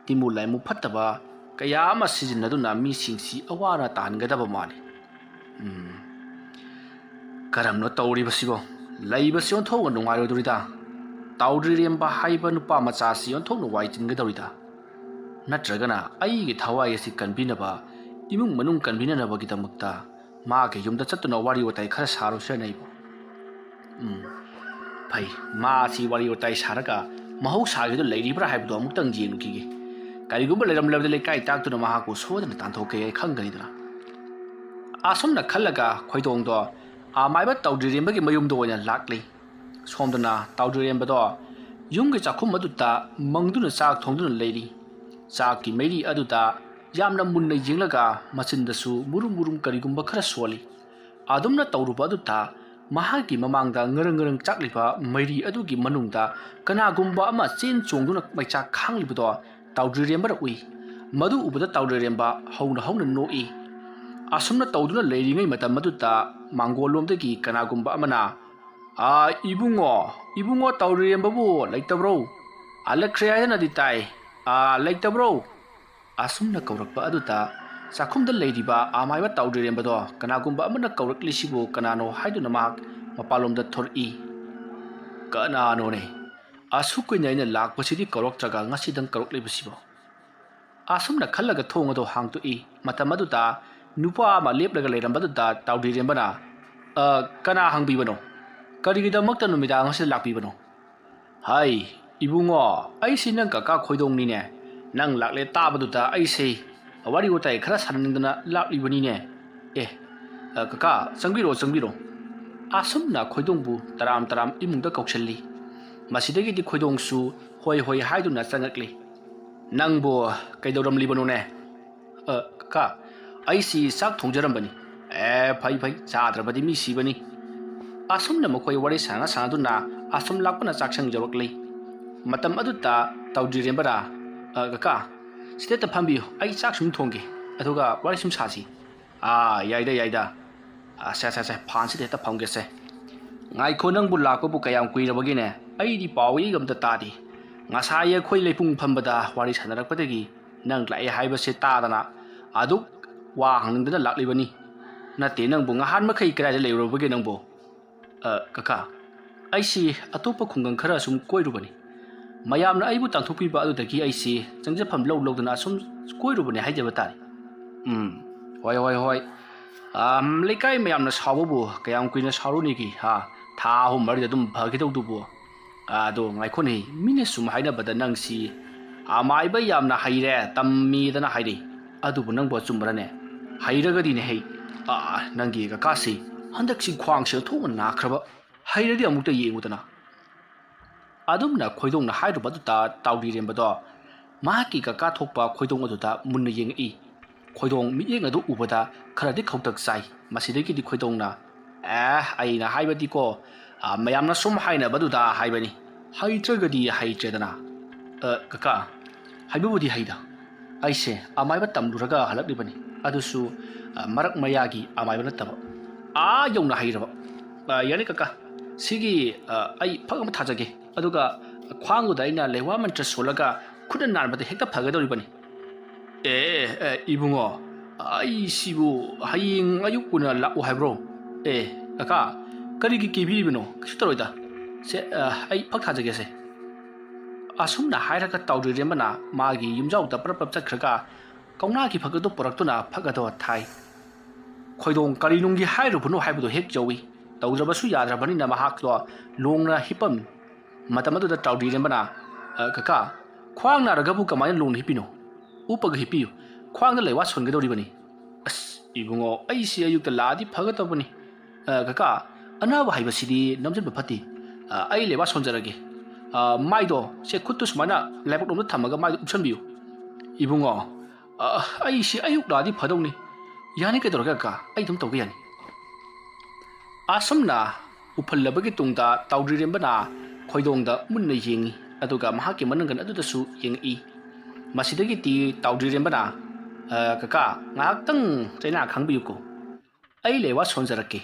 ꯇꯤꯃꯨ ꯂꯥꯏꯃꯨ ꯐꯠꯇꯕ ꯀꯌꯥ ꯑꯃ ꯁꯤꯖꯤꯟꯅꯗꯨꯅ ꯃꯤꯁꯤꯡꯁꯤ ꯑꯋꯥ ꯑꯅꯥ ꯇꯥꯍꯟꯒꯗꯕ ꯃꯥꯜꯂꯤ꯫ ꯎꯝ, ꯀꯔꯝꯅꯣ ꯇꯧꯔꯤꯕꯁꯤꯕꯣ? ꯂꯩꯕꯁꯤ ꯑꯣꯟꯊꯣꯛꯅ ꯅꯨꯡꯉꯥꯏꯔꯣꯏꯗꯧꯔꯤꯗ꯫ ꯇꯥꯎꯗ꯭ꯔꯤꯔꯦꯝꯕ ꯍꯥꯏꯕ ꯅꯨꯄꯥ ꯃꯆꯥꯁꯤ ꯑꯣꯟꯊꯣꯛꯅ ꯋꯥꯏ ꯆꯤꯟꯒꯗꯧꯔꯤꯗ꯫ ꯅꯠꯇ꯭ꯔꯒꯅ ꯑꯩꯒꯤ ꯊꯋꯥꯏ ꯑꯁꯤ ꯀꯟꯕꯤꯅꯕ, ꯏꯃꯨꯡ ꯃꯅꯨꯡ ꯀꯟꯕꯤꯅꯅꯕꯒꯤꯗꯃꯛꯇ ꯃꯥꯒꯤ ꯌꯨꯝꯗ ꯆꯠꯇꯨꯅ ꯋꯥꯔꯤ ꯋꯥꯇꯥꯏ ꯈꯔ ꯁꯥꯔꯨꯁꯤꯔꯅꯦ ꯑꯩꯕꯨ?" ꯎꯝ, ꯐꯩ, ꯃꯥꯁꯤ ꯋꯥꯔꯤ ꯋꯥꯇꯥꯏ ꯁꯥꯔꯒ ꯃꯍꯧꯁꯥꯒꯤꯗꯣ ꯂꯩꯔꯤꯕ꯭ꯔꯥ ꯍꯥꯏꯕꯗꯣ ꯑꯃꯨꯛꯇꯪ ꯌꯦꯡꯂꯨꯈꯤꯒꯦ꯫ ꯀꯔꯤꯒꯨꯝꯕ ꯂꯩꯔꯝꯂꯕꯗꯤ ꯂꯩꯀꯥꯏ ꯇꯥꯛꯇꯨꯅ ꯃꯍꯥꯛꯄꯨ ꯁꯣꯏꯗꯅ ꯇꯥꯟꯊꯣꯛꯀꯦ, ꯑꯩ ꯈꯪꯒꯅꯤꯗꯅ꯫ ꯑꯁꯨꯝꯅ ꯈꯜꯂꯒ ꯈꯣꯏꯗꯣꯡꯗꯣ ꯑꯃꯥꯏꯕ ꯇꯥꯎꯗ꯭ꯔꯤꯔꯦꯝꯕꯒꯤ ꯃꯌꯨꯝꯗ ꯑꯣꯏꯅ ꯂꯥꯛꯂꯤ꯫ ꯁꯣꯝꯗꯅ ꯇꯥꯎꯗ꯭ꯔꯤꯔꯦꯝꯕꯗꯣ ꯌꯨꯝꯒꯤ ꯆꯥꯛꯈꯨꯝ ꯑꯗꯨꯗ ꯃꯪꯗꯨꯅ ꯆꯥꯛ ꯊꯣꯡꯗꯨꯅ ꯂꯩꯔꯤ꯫ ꯆꯥꯛꯀꯤ ꯃꯩꯔꯤ ꯑꯗꯨꯗ ꯌꯥꯝꯅ ꯃꯨꯟꯅ ꯌꯦꯡꯂꯒ ꯃꯆꯤꯟꯗꯁꯨ ꯃꯨꯔꯨꯝ ꯃꯨꯔꯨꯝ ꯀꯔꯤꯒꯨꯝꯕ ꯈꯔ ꯁꯣꯜꯂꯤ꯫ ꯑꯗꯨꯝꯅ ꯇꯧꯔꯨꯕ ꯑꯗꯨꯗ ꯃꯍꯥꯛꯀꯤ ꯃꯃꯥꯡꯗ ꯉꯔꯪ ꯉꯔꯪ ꯆꯥꯛꯂꯤꯕ ꯃꯩꯔꯤ ꯑꯗꯨꯒꯤ ꯃꯅꯨꯡꯗ ꯀꯅꯥꯒꯨꯝꯕ ꯑꯃ ꯆꯦꯟ ꯆꯣꯡꯗꯨꯅ ꯃꯩꯆꯥꯛ ꯈꯥꯡꯂꯤꯕꯗꯣ ꯇꯥꯎꯗ꯭ꯔꯤꯔꯦꯝꯕꯅ ꯎꯏ꯫ ꯃꯗꯨ ꯎꯕꯗ ꯇꯥꯎꯗ꯭ꯔꯤꯔꯦꯝꯕ ꯍꯧꯅ ꯍꯧꯅ ꯅꯣꯛꯏ꯫ ꯑꯁꯨꯝꯅ ꯇꯧꯗꯨꯅ ꯂꯩꯔꯤꯉꯩ ꯃꯇꯝ ꯑꯗꯨꯗ ꯃꯥꯡꯒꯣꯜꯂꯣꯝꯗꯒꯤ ꯀꯅꯥꯒꯨꯝꯕ ꯑꯃꯅ, "ꯑꯥ, ꯏꯕꯨꯡꯉꯣ, ꯏꯕꯨꯡꯉꯣ ꯇꯥꯎꯗ꯭ꯔꯤꯔꯦꯝꯕꯕꯨ ꯂꯩꯇꯕ꯭ꯔꯣ? ꯍꯜꯂꯛꯈ꯭ꯔꯦ ꯍꯥꯏꯗꯅꯗꯤ ꯇꯥꯏ꯫ ꯑꯥ, ꯂꯩꯇꯕ꯭ꯔꯣ?" ꯑꯁꯨꯝꯅ ꯀꯧꯔꯛꯄ ꯑꯗꯨꯗ ꯆꯥꯛꯈꯨꯝꯗ ꯂꯩꯔꯤꯕ ꯑꯃꯥꯏꯕ ꯇꯥꯎꯗ꯭ꯔꯤꯔꯦꯝꯕꯗꯣ ꯀꯅꯥꯒꯨꯝꯕ ꯑꯃꯅ ꯀꯧꯔꯛꯂꯤꯁꯤꯕꯨ ꯀꯅꯥꯅꯣ ꯍꯥꯏꯗꯨꯅ ꯃꯍꯥꯛ ꯃꯄꯥꯟꯂꯣꯝꯗ ꯊꯣꯔꯛꯏ꯫ "ꯀꯅꯥꯅꯣꯅꯦ? ꯑꯁꯨꯛ ꯀꯨꯏꯅ ꯑꯩꯅ ꯂꯥꯛꯄꯁꯤꯗꯤ ꯀꯧꯔꯛꯇ꯭ꯔꯒ ꯉꯁꯤꯗꯪ ꯀꯧꯔꯛꯂꯤꯕꯁꯤꯕꯣ?" ꯑꯁꯨꯝꯅ ꯈꯜꯂꯒ ꯊꯣꯡ ꯑꯗꯨ ꯍꯥꯡꯗꯣꯛꯏ꯫ ꯃꯇꯝ ꯑꯗꯨꯗ ꯅꯨꯄꯥ ꯑꯃ ꯂꯦꯞꯂꯒ ꯂꯩꯔꯝꯕꯗꯨꯗ ꯇꯥꯎꯗ꯭ꯔꯤꯔꯦꯝꯕꯅ, "ꯑ, ꯀꯅꯥ ꯍꯪꯕꯤꯕꯅꯣ? ꯀꯔꯤꯒꯤꯗꯃꯛꯇ ꯅꯨꯃꯤꯗꯥꯡ ꯑꯁꯤꯗ ꯂꯥꯛꯄꯤꯕꯅꯣ?" "ꯍꯥꯏ, ꯏꯕꯨꯡꯉꯣ, ꯑꯩꯁꯤ ꯅꯪ ꯀꯀꯥ ꯈꯣꯏꯗꯣꯡꯅꯤꯅꯦ꯫ ꯅꯪ ꯂꯥꯛꯂꯦ ꯇꯥꯕꯗꯨꯗ ꯑꯩꯁꯦ ꯋꯥꯔꯤ ꯋꯥꯇꯥꯏ ꯈꯔ ꯁꯥꯟꯅꯅꯤꯡꯗꯅ ꯂꯥꯛꯂꯤꯕꯅꯤꯅꯦ꯫ ꯑꯦ, ꯑ, ꯀꯀꯥ, ꯆꯪꯕꯤꯔꯣ, ꯆꯪꯕꯤꯔꯣ꯫" ꯑꯁꯨꯝꯅ ꯈꯣꯏꯗꯣꯡꯕꯨ ꯇꯔꯥꯝ ꯇꯔꯥꯝ ꯏꯃꯨꯡꯗ ꯀꯧꯁꯤꯜꯂꯤ꯫ ꯃꯁꯤꯗꯒꯤꯗꯤ ꯈꯣꯏꯗꯣꯡꯁꯨ ꯍꯣꯏ ꯍꯣꯏ ꯍꯥꯏꯗꯨꯅ ꯆꯪꯉꯛꯂꯤ꯫ "ꯅꯪꯕꯨ ꯀꯩꯗꯧꯔꯝꯂꯤꯕꯅꯣꯅꯦ?" "ꯑ, ꯀꯀꯥ, ꯑꯩꯁꯤ ꯆꯥꯛ ꯊꯣꯡꯖꯔꯝꯕꯅꯤ꯫" "ꯑꯦ, ꯐꯩ ꯐꯩ, ꯆꯥꯗ꯭ꯔꯕꯗꯤ ꯃꯤ ꯁꯤꯕꯅꯤ꯫" ꯑꯁꯨꯝꯅ ꯃꯈꯣꯏ ꯋꯥꯔꯤ ꯁꯥꯟꯅ ꯁꯥꯟꯅꯗꯨꯅ ꯑꯁꯨꯝ ꯂꯥꯛꯄꯅ ꯆꯥꯛꯁꯪ ꯌꯧꯔꯛꯂꯤ꯫ ꯃꯇꯝ ꯑꯗꯨꯗ ꯇꯧꯗ꯭ꯔꯤꯔꯦꯝꯕꯅ, "ꯑ, ꯀꯀꯥ, ꯁꯤꯗ ꯍꯦꯛꯇ ꯐꯝꯕꯤꯌꯨ, ꯑꯩ ꯆꯥꯛ ꯁꯨꯝ ꯊꯣꯡꯒꯦ, ꯑꯗꯨꯒ ꯋꯥꯔꯤ ꯁꯨꯝ ꯁꯥꯁꯤ꯫" "ꯑꯥ, ꯌꯥꯏꯗ, ꯌꯥꯏꯗ꯫ ꯑꯥ, ꯁꯦ, ꯁꯦ, ꯁꯦ, ꯐꯥꯟꯁꯤꯗ ꯍꯦꯛꯇ ꯐꯝꯒꯦꯁꯦ꯫ ꯉꯥꯏꯈꯣ, ꯅꯪꯕꯨ ꯂꯥꯛꯄꯕꯨ ꯀꯌꯥꯝ ꯀꯨꯏꯔꯕꯒꯦꯅꯦ? ꯑꯩꯗꯤ ꯄꯥꯎ ꯏꯒ ꯑꯝꯇ ꯇꯥꯗꯦ꯫ ꯉꯁꯥꯏ ꯑꯩꯈꯣꯏ ꯂꯩꯄꯨꯡ ꯐꯝꯕꯗ ꯋꯥꯔꯤ ꯁꯥꯟꯅꯔꯛꯄꯗꯒꯤ ꯅꯪ ꯂꯥꯛꯑꯦ ꯍꯥꯏꯕꯁꯦ ꯇꯥꯗꯅ ꯑꯗꯨꯛ ꯋꯥ ꯍꯪꯅꯤꯡꯗꯅ ꯂꯥꯛꯂꯤꯕꯅꯤ꯫ ꯅꯠꯇꯦ, ꯅꯪꯕꯨ ꯉꯍꯥꯟ ꯃꯈꯩ ꯀꯗꯥꯏꯗ ꯂꯩꯔꯨꯔꯕꯒꯦ ꯅꯪꯕꯨ?" "ꯑ, ꯀꯀꯥ, ꯑꯩꯁꯤ ꯑꯇꯣꯞꯄ ꯈꯨꯡꯒꯪ ꯈꯔ ꯁꯨꯝ ꯀꯣꯏꯔꯨꯕꯅꯤ꯫ ꯃꯌꯥꯝꯅ ꯑꯩꯕꯨ ꯇꯥꯟꯊꯣꯛꯄꯤꯕ ꯑꯗꯨꯗꯒꯤ ꯑꯩꯁꯤ ꯆꯪꯖꯐꯝ ꯂꯧ ꯂꯧꯗꯅ ꯑꯁꯨꯝ ꯀꯣꯏꯔꯨꯕꯅꯤ ꯍꯥꯏꯖꯕ ꯇꯥꯔꯦ꯫" "ꯎꯝ, ꯍꯣꯏ, ꯍꯣꯏ, ꯍꯣꯏ꯫ ꯑꯝ, ꯂꯩꯀꯥꯏ ꯃꯌꯥꯝꯅ ꯁꯥꯎꯕꯕꯨ ꯀꯌꯥꯝ ꯀꯨꯏꯅ ꯁꯥꯎꯔꯨꯅꯤꯒꯤ, ꯍꯥ? ꯊꯥ ꯑꯍꯨꯝ ꯃꯔꯤꯗ ꯑꯗꯨꯝ ꯐꯒꯗꯧꯗꯨꯕꯨ꯫ ꯑꯗꯣ ꯉꯥꯏꯈꯣꯅꯦ, ꯃꯤꯅ ꯁꯨꯝ ꯍꯥꯏꯅꯕꯗ ꯅꯪꯁꯤ ꯑꯃꯥꯏꯕ ꯌꯥꯝꯅ ꯍꯩꯔꯦ, ꯇꯝꯃꯤꯗꯅ ꯍꯥꯏꯅꯩ꯫ ꯑꯗꯨꯕꯨ ꯅꯪꯕꯨ ꯑꯆꯨꯝꯕꯔꯅꯦ? ꯍꯩꯔꯒꯗꯤꯅꯦ ꯍꯩ꯫ ꯑꯥ, ꯅꯪꯒꯤ ꯀꯀꯥꯁꯤ ꯍꯟꯗꯛꯁꯤ ꯈ꯭ꯋꯥꯡꯁꯦ ꯑꯣꯟꯊꯣꯛꯅ ꯅꯥꯈ꯭ꯔꯕ꯫ ꯍꯩꯔꯗꯤ ꯑꯃꯨꯛꯇ ꯌꯦꯡꯉꯨꯗꯅ꯫" ꯑꯗꯨꯝꯅ ꯈꯣꯏꯗꯣꯡꯅ ꯍꯥꯏꯔꯨꯕꯗꯨꯗ ꯇꯥꯎꯗꯤꯔꯦꯝꯕꯗꯣ ꯃꯍꯥꯛꯀꯤ ꯀꯀꯥ ꯊꯣꯛꯄ ꯈꯣꯏꯗꯣꯡ ꯑꯗꯨꯗ ꯃꯨꯟꯅ ꯌꯦꯡꯉꯛꯏ꯫ ꯈꯣꯏꯗꯣꯡ ꯃꯤꯠꯌꯦꯡ ꯑꯗꯨ ꯎꯕꯗ ꯈꯔꯗꯤ ꯈꯧꯇꯛ ꯆꯥꯏ꯫ ꯃꯁꯤꯗꯒꯤꯗꯤ ꯈꯣꯏꯗꯣꯡꯅ, "ꯑꯦ, ꯑꯩꯅ ꯍꯥꯏꯕꯗꯤꯀꯣ, ꯑ, ꯃꯌꯥꯝꯅ ꯁꯨꯝ ꯍꯥꯏꯅꯕꯗꯨꯗ ꯍꯥꯏꯕꯅꯤ꯫ ꯍꯩꯇ꯭ꯔꯒꯗꯤ ꯍꯩꯇ꯭ꯔꯦꯗꯅ꯫" "ꯑ, ꯀꯀꯥ, ꯍꯩꯕꯕꯨꯗꯤ ꯍꯩꯗ꯫ ꯑꯩꯁꯦ ꯑꯃꯥꯏꯕ ꯇꯝꯂꯨꯔꯒ ꯍꯜꯂꯛꯂꯤꯕꯅꯤ꯫ ꯑꯗꯨꯁꯨ, ꯑ, ꯃꯔꯛ ꯃꯌꯥꯒꯤ ꯑꯃꯥꯏꯕ ꯅꯠꯇꯕ꯫ ꯑꯥ ꯌꯧꯅ ꯍꯩꯔꯕ꯫ ꯑ, ꯌꯥꯅꯤ ꯀꯀꯥ, ꯁꯤꯒꯤ, ꯑ, ꯑꯩ ꯐꯛ ꯑꯃ ꯊꯥꯖꯒꯦ꯫ ꯑꯗꯨꯒ ꯈ꯭ꯋꯥꯡꯗꯨꯗ ꯑꯩꯅ ꯂꯩꯋꯥ ꯃꯟꯇ꯭ꯔ ꯁꯣꯜꯂꯒ ꯈꯨꯠꯅ ꯅꯥꯟꯕꯗ ꯍꯦꯛꯇ ꯐꯒꯗꯧꯔꯤꯕꯅꯤ꯫" "ꯑꯦ, ꯑꯦ, ꯏꯕꯨꯡꯉꯣ, ꯑꯩꯁꯤꯕꯨ ꯍꯌꯦꯡ ꯑꯌꯨꯛ ꯑꯣꯏꯅ ꯂꯥꯛꯎ ꯍꯥꯏꯕ꯭ꯔꯣ? ꯑꯦ, ꯀꯀꯥ, ꯀꯔꯤꯒꯤ ꯀꯤꯕꯤꯔꯤꯕꯅꯣ? ꯀꯩꯁꯨ ꯇꯧꯔꯣꯏꯗ꯫ ꯁꯦ, ꯑ, ꯑꯩ ꯐꯛ ꯊꯥꯖꯒꯦꯁꯦ꯫" ꯑꯁꯨꯝꯅ ꯍꯥꯏꯔꯒ ꯇꯥꯎꯗ꯭ꯔꯤꯔꯦꯝꯕꯅ ꯃꯥꯒꯤ ꯌꯨꯝꯖꯥꯎꯗ ꯄꯔꯞ ꯄꯔꯞ ꯆꯠꯈ꯭ꯔꯒ ꯀꯧꯅꯥꯒꯤ ꯐꯛ ꯑꯗꯨ ꯄꯨꯔꯛꯇꯨꯅ ꯐꯛ ꯑꯗꯨ ꯊꯥꯏ꯫ ꯈꯣꯏꯗꯣꯡ ꯀꯔꯤꯅꯨꯡꯒꯤ ꯍꯥꯏꯔꯨꯕꯅꯣ ꯍꯥꯏꯕꯗꯨ ꯍꯦꯛ ꯌꯧꯏ꯫ ꯇꯧꯗ꯭ꯔꯕꯁꯨ ꯌꯥꯗ꯭ꯔꯕꯅꯤꯅ ꯃꯍꯥꯛꯇꯣ ꯂꯣꯡꯅ ꯍꯤꯞꯄꯝꯃꯤ꯫ ꯃꯇꯝ ꯑꯗꯨꯗ ꯇꯥꯎꯗ꯭ꯔꯤꯔꯦꯝꯕꯅ, "ꯑ, ꯀꯀꯥ, ꯈ꯭ꯋꯥꯡ ꯅꯥꯔꯒꯕꯨ ꯀꯃꯥꯏꯅ ꯂꯣꯡꯅ ꯍꯤꯞꯄꯤꯅꯣ? ꯎꯞꯄꯒ ꯍꯤꯞꯄꯤꯌꯨ꯫ ꯈ꯭ꯋꯥꯡꯗ ꯂꯩꯋꯥ ꯁꯣꯟꯒꯗꯧꯔꯤꯕꯅꯤ꯫" "ꯑꯁ, ꯏꯕꯨꯡꯉꯣ, ꯑꯩꯁꯤ ꯑꯌꯨꯛꯇ ꯂꯥꯛꯑꯗꯤ ꯐꯒꯗꯕꯅꯤ꯫ ꯑ, ꯀꯀꯥ, ꯑꯅꯥꯕ ꯍꯥꯏꯕꯁꯤꯗꯤ ꯅꯝꯁꯤꯟꯕ ꯐꯠꯇꯦ꯫ ꯑ, ꯑꯩ ꯂꯩꯕꯥꯛ ꯁꯣꯟꯖꯔꯒꯦ꯫ ꯑ, ꯃꯥꯏꯗꯣ ꯁꯦ ꯈꯨꯠꯇꯨ ꯁꯨꯃꯥꯏꯅ ꯂꯥꯏꯕꯛ ꯂꯣꯝꯗ ꯊꯝꯃꯒ ꯃꯥꯏꯗꯣ ꯎꯞꯁꯟꯕꯤꯌꯨ꯫ ꯏꯕꯨꯡꯉꯣ, ꯑ, ꯑꯩꯁꯤ ꯑꯌꯨꯛ ꯂꯥꯛꯑꯗꯤ ꯐꯗꯧꯅꯤ꯫ ꯌꯥꯅꯤ, ꯀꯩꯗꯧꯔꯒꯦ ꯀꯀꯥ? ꯑꯩ ꯑꯗꯨꯝ ꯇꯧꯕ ꯌꯥꯅꯤ꯫ ꯑꯁꯨꯝꯅ ꯎꯐꯜꯂꯕꯒꯤ ꯇꯨꯡꯗ ꯇꯥꯎꯗ꯭ꯔꯤꯔꯦꯝꯕꯅ ꯈꯣꯏꯗꯣꯡꯗ ꯃꯨꯟꯅ ꯌꯦꯡꯉꯤ, ꯑꯗꯨꯒ ꯃꯍꯥꯛꯀꯤ ꯃꯅꯪꯒꯟ ꯑꯗꯨꯗꯁꯨ ꯌꯦꯡꯉꯛꯏ꯫ ꯃꯁꯤꯗꯒꯤꯗꯤ ꯇꯥꯎꯗ꯭ꯔꯤꯔꯦꯝꯕꯅ, "ꯑ, ꯀꯀꯥ, ꯉꯥꯏꯍꯥꯛꯇꯪ ꯆꯩꯅꯥ ꯈꯥꯡꯕꯤꯌꯨꯀꯣ꯫ ꯑꯩ ꯂꯩꯋꯥ ꯁꯣꯟꯖꯔꯛꯀꯦ꯫"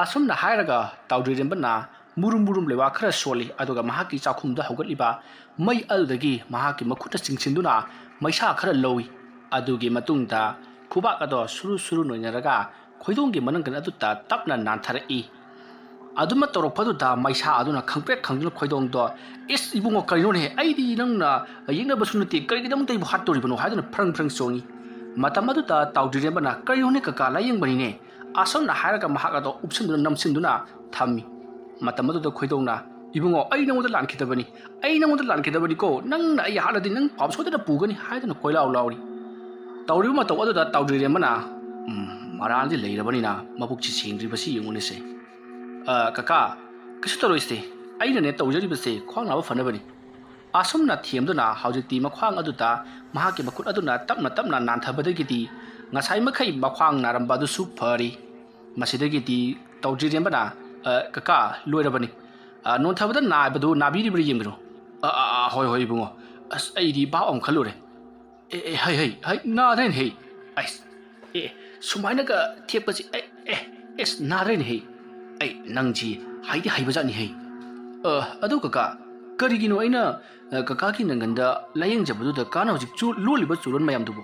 ꯑꯁꯨꯝꯅ ꯍꯥꯏꯔꯒ ꯇꯥꯎꯗ꯭ꯔꯤꯔꯦꯝꯕꯅ ꯃꯨꯔꯨꯝ ꯃꯨꯔꯨꯝ ꯂꯩꯋꯥ ꯈꯔ ꯁꯣꯜꯂꯤ, ꯑꯗꯨꯒ ꯃꯍꯥꯛꯀꯤ ꯆꯥꯛꯈꯨꯝꯗ ꯍꯧꯒꯠꯂꯤꯕ ꯃꯩ ꯑꯗꯨꯗꯒꯤ ꯃꯍꯥꯛꯀꯤ ꯃꯈꯨꯠꯅ ꯆꯤꯡꯁꯤꯟꯗꯨꯅ ꯃꯩꯁꯥ ꯈꯔ ꯂꯧꯏ꯫ ꯑꯗꯨꯒꯤ ꯃꯇꯨꯡꯗ ꯈꯨꯕꯥꯛ ꯑꯗꯣ ꯁꯨꯔꯨ ꯁꯨꯔꯨ ꯅꯣꯏꯅꯔꯒ ꯈꯣꯏꯗꯣꯡꯒꯤ ꯃꯅꯪꯒꯟ ꯑꯗꯨꯗ ꯇꯞꯅ ꯅꯥꯟꯊꯔꯛꯏ꯫ ꯑꯗꯨꯃ ꯇꯧꯔꯛꯄꯗꯨꯗ ꯃꯩꯁꯥ ꯑꯗꯨꯅ ꯈꯪꯄ꯭ꯔꯦꯛ ꯈꯪꯗꯨꯅ ꯈꯣꯏꯗꯣꯡꯗꯣ, "ꯏꯁ ꯏꯕꯨꯡꯉꯣ, ꯀꯔꯤꯅꯣꯅꯦ? ꯑꯩꯗꯤ ꯅꯪꯅ ꯌꯦꯛꯅꯕꯁꯨ ꯅꯠꯇꯦ, ꯀꯔꯤꯒꯤꯗꯃꯛꯇ ꯑꯩꯕꯨ ꯍꯥꯠꯇꯣꯔꯤꯕꯅꯣ?" ꯍꯥꯏꯗꯨꯅ ꯐ꯭ꯔꯪ ꯐ꯭ꯔꯪ ꯆꯣꯡꯏ꯫ ꯃꯇꯝ ꯑꯗꯨꯗ ꯇꯥꯎꯗ꯭ꯔꯤꯔꯦꯝꯕꯅ, "ꯀꯔꯤꯅꯣꯅꯦ ꯀꯀꯥ, ꯂꯥꯏꯌꯦꯡꯕꯅꯤꯅꯦ?" ꯑꯁꯨꯝꯅ ꯍꯥꯏꯔꯒ ꯃꯍꯥꯛ ꯑꯗꯣ ꯎꯞꯁꯤꯟꯗꯨꯅ ꯅꯝꯁꯤꯟꯗꯨꯅ ꯊꯝꯃꯤ꯫ ꯃꯇꯝ ꯑꯗꯨꯗ ꯈꯣꯏꯗꯣꯡꯅ, "ꯏꯕꯨꯡꯉꯣ, ꯑꯩ ꯅꯉꯣꯟꯗ ꯂꯥꯟꯈꯤꯗꯕꯅꯤ, ꯑꯩ ꯅꯉꯣꯟꯗ ꯂꯥꯟꯈꯤꯗꯕꯅꯤꯀꯣ, ꯅꯪꯅ ꯑꯩ ꯍꯥꯠꯂꯗꯤ ꯅꯪ ꯄꯥꯞ ꯁꯣꯏꯗꯅ ꯄꯨꯒꯅꯤ" ꯍꯥꯏꯗꯨꯅ ꯀꯣꯏꯂꯥꯎ ꯂꯥꯎꯔꯤ꯫ ꯇꯧꯔꯤꯕ ꯃꯇꯧ ꯑꯗꯨꯗ ꯇꯥꯎꯗ꯭ꯔꯤꯔꯦꯝꯕꯅ, "ꯎꯝ, ꯃꯔꯥꯜꯗꯤ ꯂꯩꯔꯕꯅꯤꯅ ꯃꯕꯨꯛꯁꯤ ꯁꯦꯡꯗ꯭ꯔꯤꯕꯁꯤ ꯌꯦꯡꯉꯨꯅꯦꯁꯦ꯫ ꯑ, ꯀꯀꯥ, ꯀꯩꯁꯨ ꯇꯧꯔꯣꯏꯁꯦ, ꯑꯩꯅꯅꯦ ꯇꯧꯖꯔꯤꯕꯁꯦ ꯈ꯭ꯋꯥꯡ ꯅꯥꯕ ꯐꯅꯕꯅꯤ꯫" ꯑꯁꯨꯝꯅ ꯊꯦꯝꯗꯨꯅ ꯍꯧꯖꯤꯛꯇꯤ ꯃꯈ꯭ꯋꯥꯡ ꯑꯗꯨꯗ ꯃꯍꯥꯛꯀꯤ ꯃꯈꯨꯠ ꯑꯗꯨꯅ ꯇꯞꯅ ꯇꯞꯅ ꯅꯥꯟꯊꯕꯗꯒꯤꯗꯤ ꯉꯁꯥꯏ ꯃꯈꯩ ꯃꯈ꯭ꯋꯥꯡ ꯅꯥꯔꯝꯕ ꯑꯗꯨꯁꯨ ꯐꯔꯤ꯫ ꯃꯁꯤꯗꯒꯤꯗꯤ ꯇꯧꯗ꯭ꯔꯤꯔꯦꯝꯕꯅ, "ꯑ, ꯀꯀꯥ, ꯂꯣꯏꯔꯕꯅꯤ꯫ ꯑ, ꯅꯣꯟꯊꯕꯗ ꯅꯥꯕꯗꯨ ꯅꯥꯕꯤꯔꯤꯕ꯭ꯔꯥ ꯌꯦꯡꯕꯤꯔꯣ꯫" "ꯑ, ꯑ, ꯑ, ꯍꯣꯏ, ꯍꯣꯏ, ꯏꯕꯨꯡꯉꯣ꯫ ꯑꯁ, ꯑꯩꯗꯤ ꯚꯥꯞ ꯑꯃ ꯈꯜꯂꯨꯔꯦ꯫ ꯑꯦ, ꯑꯦ, ꯍꯩ, ꯍꯩ, ꯍꯩ, ꯅꯥꯗ꯭ꯔꯦꯅꯦ, ꯍꯩ꯫ ꯑꯩꯁ, ꯑꯦ, ꯁꯨꯃꯥꯏꯅꯒ ꯊꯦꯛꯄꯁꯤ, ꯑꯦ, ꯑꯦ, ꯑꯦꯁ, ꯅꯥꯗ꯭ꯔꯦꯅꯦ, ꯍꯩ꯫ ꯑꯩ, ꯅꯪꯁꯤ ꯍꯩꯗꯤ ꯍꯩꯕꯖꯥꯠꯅꯤ, ꯍꯩ꯫ ꯑ, ꯑꯗꯨ ꯀꯀꯥ, ꯀꯔꯤꯒꯤꯅꯣ ꯑꯩꯅ, ꯑ, ꯀꯀꯥꯒꯤ ꯅꯪꯒꯟꯗ ꯂꯥꯌꯦꯡꯖꯕꯗꯨꯗ ꯀꯥꯅ ꯍꯧꯖꯤꯛ ꯆꯨ-, ꯂꯣꯜꯂꯤꯕ ꯆꯨꯔꯣꯟ ꯃꯌꯥꯝꯗꯨꯕꯨ?"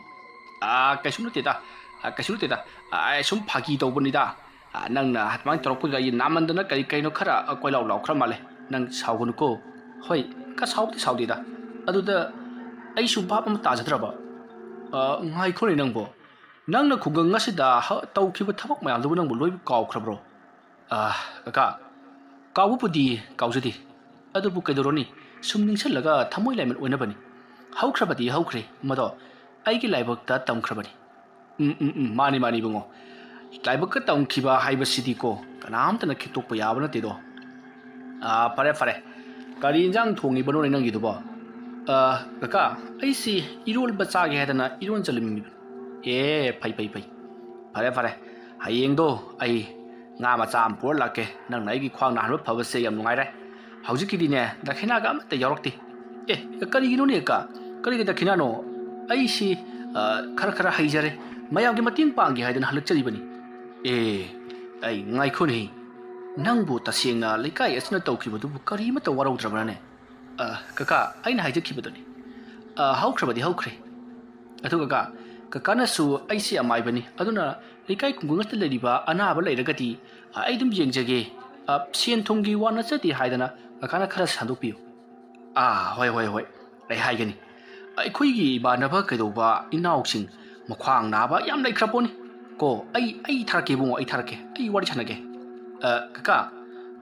"ꯑ, ꯀꯩꯁꯨ ꯅꯠꯇꯦꯗ, ꯑ, ꯀꯩꯁꯨ ꯅꯠꯇꯦꯗ꯫ ꯑ, ꯑꯩ ꯁꯨꯝ ꯐꯥꯒꯤ ꯇꯧꯕꯅꯤꯗ꯫ ꯑ, ꯅꯪꯅ ꯑꯗꯨꯃꯥꯏꯅ ꯇꯧꯔꯛꯄꯗꯨꯗ ꯑꯩ ꯅꯥꯃꯟꯗꯅ ꯀꯔꯤ ꯀꯩꯅꯣ ꯈꯔ, ꯑ, ꯀꯣꯏꯂꯥꯎ ꯂꯥꯎꯈ꯭ꯔ ꯃꯥꯜꯂꯦ꯫ ꯅꯪ ꯁꯥꯎꯒꯅꯨꯀꯣ꯫" "ꯍꯣꯏ, ꯀ-, ꯁꯥꯎꯕꯗꯤ ꯁꯥꯎꯗꯦꯗ꯫ ꯑꯗꯨꯗ ꯑꯩꯁꯨ ꯚꯥꯞ ꯑꯃ ꯇꯥꯖꯗ꯭ꯔꯕ꯫" "ꯑ, ꯉꯥꯏꯈꯣꯅꯦ ꯅꯪꯕꯣ꯫ ꯅꯪꯅ ꯈꯨꯡꯒꯪ ꯑꯁꯤꯗ ꯍ-, ꯇꯧꯈꯤꯕ ꯊꯕꯛ ꯃꯌꯥꯝꯗꯨꯕꯨ ꯅꯪꯕꯨ ꯂꯣꯏ ꯀꯥꯎꯈ꯭ꯔꯕ꯭ꯔꯣ?" "ꯑ, ꯀꯀꯥ, ꯀꯥꯎꯕꯕꯨꯗꯤ ꯀꯥꯎꯖꯗꯦ꯫ ꯑꯗꯨꯕꯨ ꯀꯩꯗꯧꯔꯨꯅꯤ? ꯁꯨꯝ ꯅꯤꯡꯁꯤꯡꯂꯒ ꯊꯃꯣꯏ ꯂꯥꯏꯃꯟ ꯑꯣꯏꯅꯕꯅꯤ꯫ ꯍꯧꯈ꯭ꯔꯕꯗꯤ ꯍꯧꯈ꯭ꯔꯦ, ꯃꯗꯣ ꯑꯩꯒꯤ ꯂꯥꯏꯕꯛꯇ ꯇꯝꯈ꯭ꯔꯕꯅꯤ꯫" "ꯎꯝ, ꯎꯝ, ꯎꯝ, ꯃꯥꯅꯤ, ꯃꯥꯅꯤ, ꯏꯕꯨꯡꯉꯣ꯫ ꯂꯥꯏꯕꯛꯀ ꯇꯝꯈꯤꯕ ꯍꯥꯏꯕꯁꯤꯗꯤꯀꯣ, ꯀꯅꯥꯝꯇꯅ ꯈꯦꯠꯇꯣꯛꯄ ꯌꯥꯕ ꯅꯠꯇꯦꯗꯣ꯫ ꯑꯥ, ꯐꯔꯦ, ꯐꯔꯦ꯫ ꯀꯔꯤ ꯏꯟꯖꯥꯡ ꯊꯣꯡꯉꯤꯕꯅꯣꯅꯦ ꯅꯪꯒꯤꯗꯨꯕꯣ? ꯑꯥ, ꯀꯀꯥ, ꯑꯩꯁꯤ ꯏꯔꯣꯟꯕ ꯆꯥꯒꯦ ꯍꯥꯏꯗꯅ ꯏꯔꯣꯟ ꯆꯜꯂꯝꯃꯤꯕꯅꯤ꯫ ꯑꯦ, ꯐꯩ, ꯐꯩ, ꯐꯩ꯫ ꯐꯔꯦ, ꯐꯔꯦ꯫ ꯍꯌꯦꯡꯗꯣ ꯑꯩ ꯉꯥ ꯃꯆꯥ ꯑꯃ ꯄꯨꯔ ꯂꯥꯛꯀꯦ꯫ ꯅꯪꯅ ꯑꯩꯒꯤ ꯈ꯭ꯋꯥꯡ ꯅꯥꯍꯟꯕ ꯐꯕꯁꯦ ꯌꯥꯝ ꯅꯨꯡꯉꯥꯏꯔꯦ꯫ ꯍꯧꯖꯤꯛꯀꯤꯗꯤꯅꯦ, ꯗꯈꯤꯅꯥꯒ ꯑꯃꯠꯇ ꯌꯥꯎꯔꯛꯇꯦ꯫ ꯑꯦ, ꯀꯔꯤꯒꯤꯅꯣꯅꯦ, ꯀꯀꯥ? ꯀꯔꯤꯒꯤ ꯗꯈꯤꯅꯥꯅꯣ? ꯑꯩꯁꯤ, ꯑ, ꯈꯔ ꯈꯔ ꯍꯩꯖꯔꯦ꯫ ꯃꯌꯥꯝꯒꯤ ꯃꯇꯦꯡ ꯄꯥꯡꯒꯦ ꯍꯥꯏꯗꯅ ꯍꯜꯂꯛꯆꯔꯤꯕꯅꯤ꯫ ꯑꯦ, ꯑꯩ ꯉꯥꯏꯈꯣꯅꯦ꯫ ꯅꯪꯕꯨ ꯇꯁꯦꯡꯅ ꯂꯩꯀꯥꯏ ꯑꯁꯤꯅ ꯇꯧꯈꯤꯕꯗꯨꯕꯨ ꯀꯔꯤꯃꯠꯇ ꯋꯥꯔꯧꯗ꯭ꯔꯕ꯭ꯔꯥꯅꯦ? ꯑ, ꯀꯀꯥ, ꯑꯩꯅ ꯍꯥꯏꯖꯈꯤꯕꯗꯨꯅꯤ꯫ ꯑ, ꯍꯧꯈ꯭ꯔꯕꯗꯤ ꯍꯧꯈ꯭ꯔꯦ꯫ ꯑꯗꯨ ꯀꯀꯥ, ꯀꯀꯥꯅꯁꯨ ꯑꯩꯁꯤ ꯑꯃꯥꯏꯕꯅꯤ, ꯑꯗꯨꯅ ꯂꯩꯀꯥꯏ ꯈꯨꯡꯒꯪ ꯑꯁꯤꯗ ꯂꯩꯔꯤꯕ ꯑꯅꯥꯕ ꯂꯩꯔꯒꯗꯤ, ꯑ, ꯑꯩ ꯑꯗꯨꯝ ꯌꯦꯡꯖꯒꯦ꯫ ꯑ, ꯁꯦꯟ ꯊꯨꯝꯒꯤ ꯋꯥ ꯅꯠꯆꯗꯦ ꯍꯥꯏꯗꯅ ꯀꯀꯥꯅ ꯈꯔ ꯁꯟꯗꯣꯛꯄꯤꯌꯨ꯫ ꯑꯥ, ꯍꯣꯏ, ꯍꯣꯏ, ꯍꯣꯏ, ꯑꯩ ꯍꯥꯏꯒꯅꯤ꯫ ꯑꯩꯈꯣꯏꯒꯤ ꯏꯃꯥꯟꯅꯕ ꯀꯩꯗꯧꯕ ꯏꯅꯥꯎꯁꯤꯡ ꯃꯈ꯭ꯋꯥꯡ ꯅꯥꯕ ꯌꯥꯝ ꯂꯩꯈ꯭ꯔ ꯄꯣꯠꯅꯤ꯫ ꯀꯣ, ꯑꯩ, ꯑꯩ ꯊꯥꯔꯛꯀꯦ ꯏꯕꯨꯡꯉꯣ, ꯑꯩ ꯊꯥꯔꯛꯀꯦ꯫ ꯑꯩ ꯋꯥꯔꯤ ꯁꯥꯟꯅꯒꯦ꯫ ꯑ, ꯀꯀꯥ,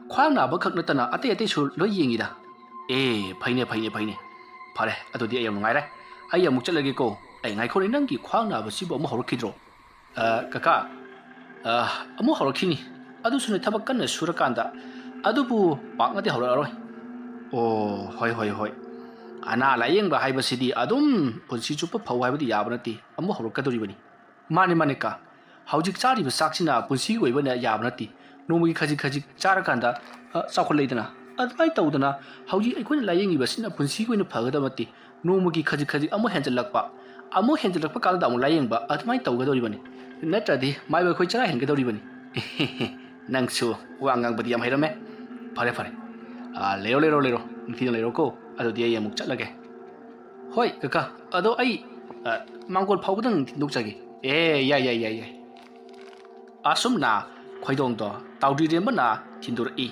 ꯈ꯭ꯋꯥꯡ ꯅꯥꯕ ꯈꯛ ꯅꯠꯇꯅ ꯑꯇꯩ ꯑꯇꯩꯁꯨ ꯂꯣꯏ ꯌꯦꯡꯉꯤꯗ꯫ ꯑꯦ, ꯐꯩꯅꯦ, ꯐꯩꯅꯦ, ꯐꯩꯅꯦ꯫ ꯐꯔꯦ, ꯑꯗꯨꯗꯤ ꯑꯩ ꯌꯥꯝ ꯅꯨꯡꯉꯥꯏꯔꯦ꯫ ꯑꯩ ꯑꯃꯨꯛ ꯆꯠꯂꯒꯦꯀꯣ꯫ ꯑꯩ ꯉꯥꯏꯈꯣꯅꯦ, ꯅꯪꯒꯤ ꯈ꯭ꯋꯥꯡ ꯅꯥꯕꯁꯤꯕꯨ ꯑꯃꯨꯛ ꯍꯧꯔꯛꯈꯤꯗ꯭ꯔꯣ? ꯑ, ꯀꯀꯥ, ꯑ, ꯑꯃꯨꯛ ꯍꯧꯔꯛꯈꯤꯅꯤ꯫ ꯑꯗꯨꯁꯨꯅꯦ, ꯊꯕꯛ ꯀꯟꯅ ꯁꯨꯔꯀꯥꯟꯗ꯫ ꯑꯗꯨꯕꯨ ꯄꯥꯛꯅꯗꯤ ꯍꯧꯔꯛꯑꯔꯣꯏ꯫ ꯑꯣ, ꯍꯣꯏ, ꯍꯣꯏ, ꯍꯣꯏ꯫ ꯑꯅꯥ ꯂꯥꯌꯦꯡꯕ ꯍꯥꯏꯕꯁꯤꯗꯤ ꯑꯗꯨꯝ ꯄꯨꯟꯁꯤ ꯆꯨꯞꯄ ꯐꯧ ꯍꯥꯏꯕꯗꯤ ꯌꯥꯕ ꯅꯠꯇꯦ꯫ ꯑꯃꯨꯛ ꯍꯧꯔꯛꯀꯗꯧꯔꯤꯕꯅꯤ꯫ ꯃꯥꯅꯦ, ꯃꯥꯅꯦ, ꯀꯥ꯫ ꯍꯧꯖꯤꯛ ꯆꯥꯔꯤꯕ ꯆꯥꯛꯁꯤꯅ ꯄꯨꯟꯁꯤꯒꯤ ꯑꯣꯏꯕ ꯌꯥꯕ ꯅꯠꯇꯦ꯫ ꯅꯣꯡꯃꯒꯤ ꯈꯖꯤꯛ ꯈꯖꯤꯛ ꯆꯥꯔꯀꯥꯟꯗ, ꯑ, ꯆꯥꯎꯈꯠꯂꯛꯏꯗꯅ꯫ ꯑꯗꯨꯃꯥꯏꯅ ꯇꯧꯗꯅ ꯍꯧꯖꯤꯛ ꯑꯩꯈꯣꯏꯅ ꯂꯥꯌꯦꯡꯉꯤꯕꯁꯤꯅ ꯄꯨꯟꯁꯤꯒꯤ ꯑꯣꯏꯅ ꯐꯒꯗꯕ ꯅꯠꯇꯦ꯫ ꯅꯣꯡꯃꯒꯤ ꯈꯖꯤꯛ ꯈꯖꯤꯛ ꯑꯃꯨꯛ ꯍꯦꯟꯖꯜꯂꯛꯄ, ꯑꯃꯨꯛ ꯍꯦꯟꯖꯜꯂꯛꯄ ꯀꯥꯟꯗ ꯑꯃꯨꯛ ꯂꯥꯌꯦꯡꯕ, ꯑꯗꯨꯃꯥꯏꯅ ꯇꯧꯒꯗꯧꯔꯤꯕꯅꯤ꯫ ꯅꯠꯇ꯭ꯔꯗꯤ ꯃꯥꯏꯕ ꯑꯩꯈꯣꯏ ꯆꯔꯥ ꯍꯦꯟꯒꯗꯧꯔꯤꯕꯅꯤ꯫ ꯅꯪꯁꯨ ꯋꯥ ꯉꯥꯡꯕꯗꯤ ꯌꯥꯝ ꯍꯩꯔꯝꯃꯦ꯫ ꯐꯔꯦ, ꯐꯔꯦ꯫ ꯑ, ꯂꯩꯔꯣ, ꯂꯩꯔꯣ, ꯂꯩꯔꯣ꯫ ꯅꯤꯡꯊꯤꯅ ꯂꯩꯔꯣꯀꯣ꯫ ꯑꯗꯨꯗꯤ ꯑꯩ ꯑꯃꯨꯛ ꯆꯠꯂꯒꯦ꯫ ꯍꯣꯏ, ꯀꯀꯥ꯫ ꯑꯗꯣ ꯑꯩ, ꯑ, ꯃꯥꯡꯒꯣꯜ ꯐꯥꯎꯕꯗꯪ ꯊꯤꯟꯗꯣꯛꯆꯒꯦ꯫ ꯑꯦ, ꯌꯥꯏ, ꯌꯥꯏ, ꯌꯥꯏ, ꯌꯥꯏ꯫ ꯑꯁꯨꯝꯅ ꯈꯣꯏꯗꯣꯡꯗꯣ ꯇꯥꯎꯗ꯭ꯔꯤꯔꯦꯝꯕꯅ ꯊꯤꯟꯗꯣꯔꯛꯏ꯫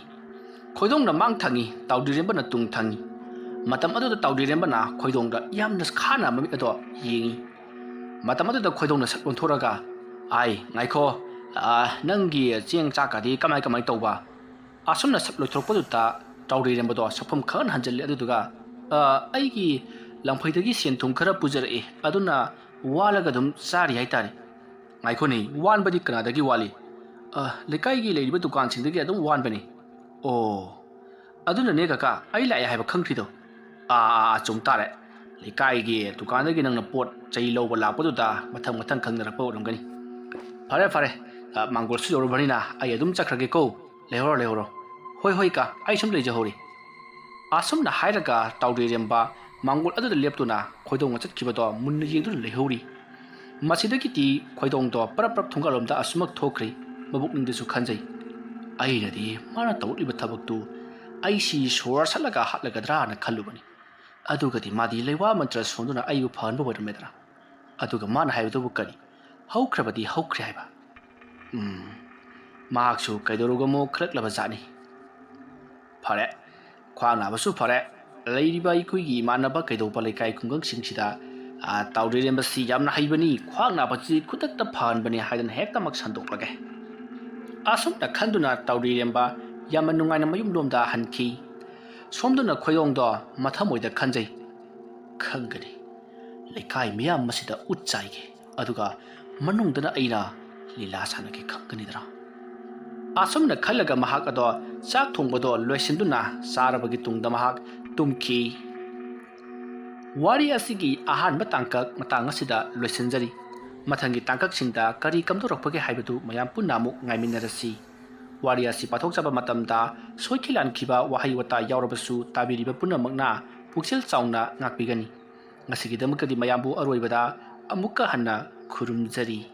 ꯈꯣꯏꯗꯣꯡꯅ ꯃꯥꯡ ꯊꯪꯉꯤ, ꯇꯥꯎꯗ꯭ꯔꯤꯔꯦꯝꯕꯅ ꯇꯨꯡ ꯊꯪꯉꯤ꯫ ꯃꯇꯝ ꯑꯗꯨꯗ ꯇꯥꯎꯗ꯭ꯔꯤꯔꯦꯝꯕꯅ ꯈꯣꯏꯗꯣꯡꯗ ꯌꯥꯝꯅ ꯈꯥꯅ ꯃꯃꯤꯠ ꯑꯗꯣ ꯌꯦꯡꯉꯤ꯫ ꯃꯇꯝ ꯑꯗꯨꯗ ꯈꯣꯏꯗꯣꯡꯅ ꯁꯠ ꯑꯣꯟꯊꯣꯔꯒ, "ꯑꯥꯏ, ꯉꯥꯏꯈꯣ, ꯑꯥ, ꯅꯪꯒꯤ ꯆꯦꯡ ꯆꯥꯛꯀꯗꯤ ꯀꯃꯥꯏ ꯀꯃꯥꯏ ꯇꯧꯕ?" ꯑꯁꯨꯝꯅ ꯁꯠ ꯂꯣꯏꯊꯣꯔꯛꯄꯗꯨꯗ ꯇꯥꯎꯗ꯭ꯔꯤꯔꯦꯝꯕꯗꯣ ꯁꯛꯐꯝ ꯈꯪꯍꯟ ꯍꯟꯖꯤꯜꯂꯤ꯫ ꯑꯗꯨꯗꯨꯒ, "ꯑꯥ, ꯑꯩꯒꯤ ꯂꯪꯐꯩꯗꯒꯤ ꯁꯦꯟ ꯊꯨꯝ ꯈꯔ ꯄꯨꯖꯔꯛꯏ, ꯑꯗꯨꯅ ꯋꯥꯠꯂꯒ ꯑꯗꯨꯝ ꯆꯥꯔꯤ ꯍꯥꯏꯇꯥꯔꯦ꯫" "ꯉꯥꯏꯈꯣꯅꯦ, ꯋꯥꯟꯕꯗꯤ ꯀꯅꯥꯗꯒꯤ ꯋꯥꯠꯂꯤ? "ꯑ, ꯂꯩꯀꯥꯏꯒꯤ ꯂꯩꯔꯤꯕ ꯗꯨꯀꯥꯟꯁꯤꯡꯗꯒꯤ ꯑꯗꯨꯝ ꯋꯥꯟꯕꯅꯤ"꯫ "ꯑꯣ, ꯑꯗꯨꯅꯅꯦ ꯀꯀꯥ ꯑꯩ ꯂꯥꯛꯑꯦ ꯍꯥꯏꯕ ꯈꯪꯗ꯭ꯔꯤꯗꯣ"꯫ "ꯑꯥ, ꯑꯥ, ꯑꯥ, ꯆꯨꯝ ꯇꯥꯔꯦ꯫ ꯂꯩꯀꯥꯏꯒꯤ ꯗꯨꯀꯥꯟꯗꯒꯤ ꯅꯪꯅ ꯄꯣꯠ ꯆꯩ ꯂꯧꯕ ꯂꯥꯛꯄꯗꯨꯗ ꯃꯊꯪ ꯃꯊꯪ ꯈꯪꯅꯔꯛꯄ ꯑꯣꯏꯔꯝꯒꯅꯤ꯫ ꯐꯔꯦ, ꯐꯔꯦ, ꯑ, ꯃꯥꯡꯒꯣꯜꯁꯨ ꯌꯧꯔꯕꯅꯤꯅ ꯑꯩ ꯑꯗꯨꯝ ꯆꯠꯈ꯭ꯔꯒꯦꯀꯣ꯫ ꯂꯩꯍꯧꯔꯣ, ꯂꯩꯍꯧꯔꯣ"꯫ "ꯍꯣꯏ, ꯍꯣꯏ, ꯀꯥ, ꯑꯩ ꯁꯨꯝ ꯂꯩꯖꯍꯧꯔꯤ"꯫ ꯑꯁꯨꯝꯅ ꯍꯥꯏꯔꯒ ꯇꯥꯎꯗꯦꯔꯦꯝꯕ ꯃꯥꯡꯒꯣꯜ ꯑꯗꯨꯗ ꯂꯦꯞꯇꯨꯅ ꯈꯣꯏꯗꯣꯡꯅ ꯆꯠꯈꯤꯕꯗꯣ ꯃꯨꯟꯅ ꯌꯦꯡꯗꯨꯅ ꯂꯩꯍꯧꯔꯤ꯫ ꯃꯁꯤꯗꯒꯤꯗꯤ ꯈꯣꯏꯗꯣꯡꯗꯣ ꯄꯔꯞ ꯄꯔꯞ ꯊꯣꯡꯒꯥꯜꯂꯣꯝꯗ ꯑꯁꯨꯃꯛ ꯊꯣꯛꯈ꯭ꯔꯦ, ꯃꯕꯨꯛꯅꯤꯡꯗꯁꯨ ꯈꯟꯖꯩ, "ꯑꯩꯅꯗꯤ ꯃꯥꯅ ꯇꯧꯔꯛꯂꯤꯕ ꯊꯕꯛꯇꯨ ꯑꯩꯁꯤ ꯁꯣꯔ ꯁꯠꯂꯒ ꯍꯥꯠꯂꯒꯗ꯭ꯔꯥꯅ ꯈꯜꯂꯨꯕꯅꯤ꯫ ꯑꯗꯨꯒꯗꯤ ꯃꯥꯗꯤ ꯂꯩꯋꯥ ꯃꯟꯇ꯭ꯔ ꯁꯣꯟꯗꯨꯅ ꯑꯩꯕꯨ ꯐꯍꯟꯕ ꯑꯣꯏꯔꯝꯃꯦꯗꯅ꯫ ꯑꯗꯨꯒ ꯃꯥꯅ ꯍꯥꯏꯕꯗꯨꯕꯨ ꯀꯔꯤ? ꯍꯧꯈ꯭ꯔꯕꯗꯤ ꯍꯧꯈ꯭ꯔꯦ ꯍꯥꯏꯕ꯫ ꯎꯝ, ꯃꯍꯥꯛꯁꯨ ꯀꯩꯗꯧꯔꯨꯒꯃꯣ ꯈꯜꯂꯛꯂꯕ ꯖꯥꯠꯅꯤ꯫ ꯐꯔꯦ, ꯈ꯭ꯋꯥꯡ ꯅꯥꯕꯁꯨ ꯐꯔꯦ꯫ ꯂꯩꯔꯤꯕ ꯑꯩꯈꯣꯏꯒꯤ ꯏꯃꯥꯟꯅꯕ ꯀꯩꯗꯧꯕ ꯂꯩꯀꯥꯏ ꯈꯨꯡꯒꯪꯁꯤꯡꯁꯤꯗ, "ꯑꯥ, ꯇꯥꯎꯗꯦꯔꯦꯝꯕꯁꯤ ꯌꯥꯝꯅ ꯍꯩꯕꯅꯤ, ꯈ꯭ꯋꯥꯡ ꯅꯥꯕꯁꯤ ꯈꯨꯗꯛꯇ ꯐꯍꯟꯕꯅꯤ" ꯍꯥꯏꯗꯅ ꯍꯦꯛꯇꯃꯛ ꯁꯟꯗꯣꯛꯂꯒꯦ꯫ ꯑꯁꯨꯝꯅ ꯈꯟꯗꯨꯅ ꯇꯥꯎꯗꯦꯔꯦꯝꯕ ꯌꯥꯝꯅ ꯅꯨꯡꯉꯥꯏꯅ ꯃꯌꯨꯝꯂꯣꯝꯗ ꯍꯟꯈꯤ꯫ ꯁꯣꯝꯗꯅ ꯈꯣꯏꯗꯣꯡꯗꯣ ꯃꯊꯃꯣꯏꯗ ꯈꯟꯖꯩ, "ꯈꯪꯒꯅꯤ, ꯂꯩꯀꯥꯏ ꯃꯤꯌꯥꯝ ꯃꯁꯤꯗ ꯎꯠ ꯆꯥꯏꯒꯦ, ꯑꯗꯨꯒ ꯃꯅꯨꯡꯗꯅ ꯑꯩꯅ ꯂꯤꯂꯥ ꯁꯥꯟꯅꯒꯦ ꯈꯪꯒꯅꯤꯗꯅ"꯫ ꯑꯁꯨꯝꯅ ꯈꯜꯂꯒ ꯃꯍꯥꯛ ꯑꯗꯣ ꯆꯥꯛ ꯊꯣꯡꯕꯗꯣ ꯂꯣꯏꯁꯤꯟꯗꯨꯅ ꯆꯥꯔꯕꯒꯤ ꯇꯨꯡꯗ ꯃꯍꯥꯛ ꯇꯨꯝꯈꯤ꯫ ꯋꯥꯔꯤ ꯑꯁꯤꯒꯤ ꯑꯍꯥꯟꯕ ꯇꯥꯡꯀꯛ ꯃꯇꯥꯡ ꯑꯁꯤꯗ ꯂꯣꯏꯁꯤꯟꯖꯔꯤ꯫ ꯃꯊꯪꯒꯤ ꯇꯥꯡꯀꯛꯁꯤꯡꯗ ꯀꯔꯤ ꯀꯝꯗꯧꯔꯛꯄꯒꯦ ꯍꯥꯏꯕꯗꯨ ꯃꯌꯥꯝ ꯄꯨꯟꯅ ꯑꯃꯨꯛ ꯉꯥꯏꯃꯤꯟꯅꯔꯁꯤ꯫ ꯋꯥꯔꯤ ꯑꯁꯤ ꯄꯥꯊꯣꯛꯆꯕ ꯃꯇꯝꯗ ꯁꯣꯏꯈꯤ ꯂꯥꯟꯈꯤꯕ ꯋꯥꯍꯩ ꯋꯥꯇꯥ ꯌꯥꯎꯔꯕꯁꯨ ꯇꯥꯕꯤꯔꯤꯕ ꯄꯨꯝꯅꯃꯛꯅ ꯄꯨꯛꯆꯦꯜ ꯆꯥꯎꯅ ꯉꯥꯛꯄꯤꯒꯅꯤ꯫ ꯉꯁꯤꯒꯤꯗꯃꯛꯇꯗꯤ ꯃꯌꯥꯝꯕꯨ ꯑꯔꯣꯏꯕꯗ ꯑꯃꯨꯛꯀ ꯍꯟꯅ ꯈꯨꯔꯨꯝꯖꯔꯤ꯫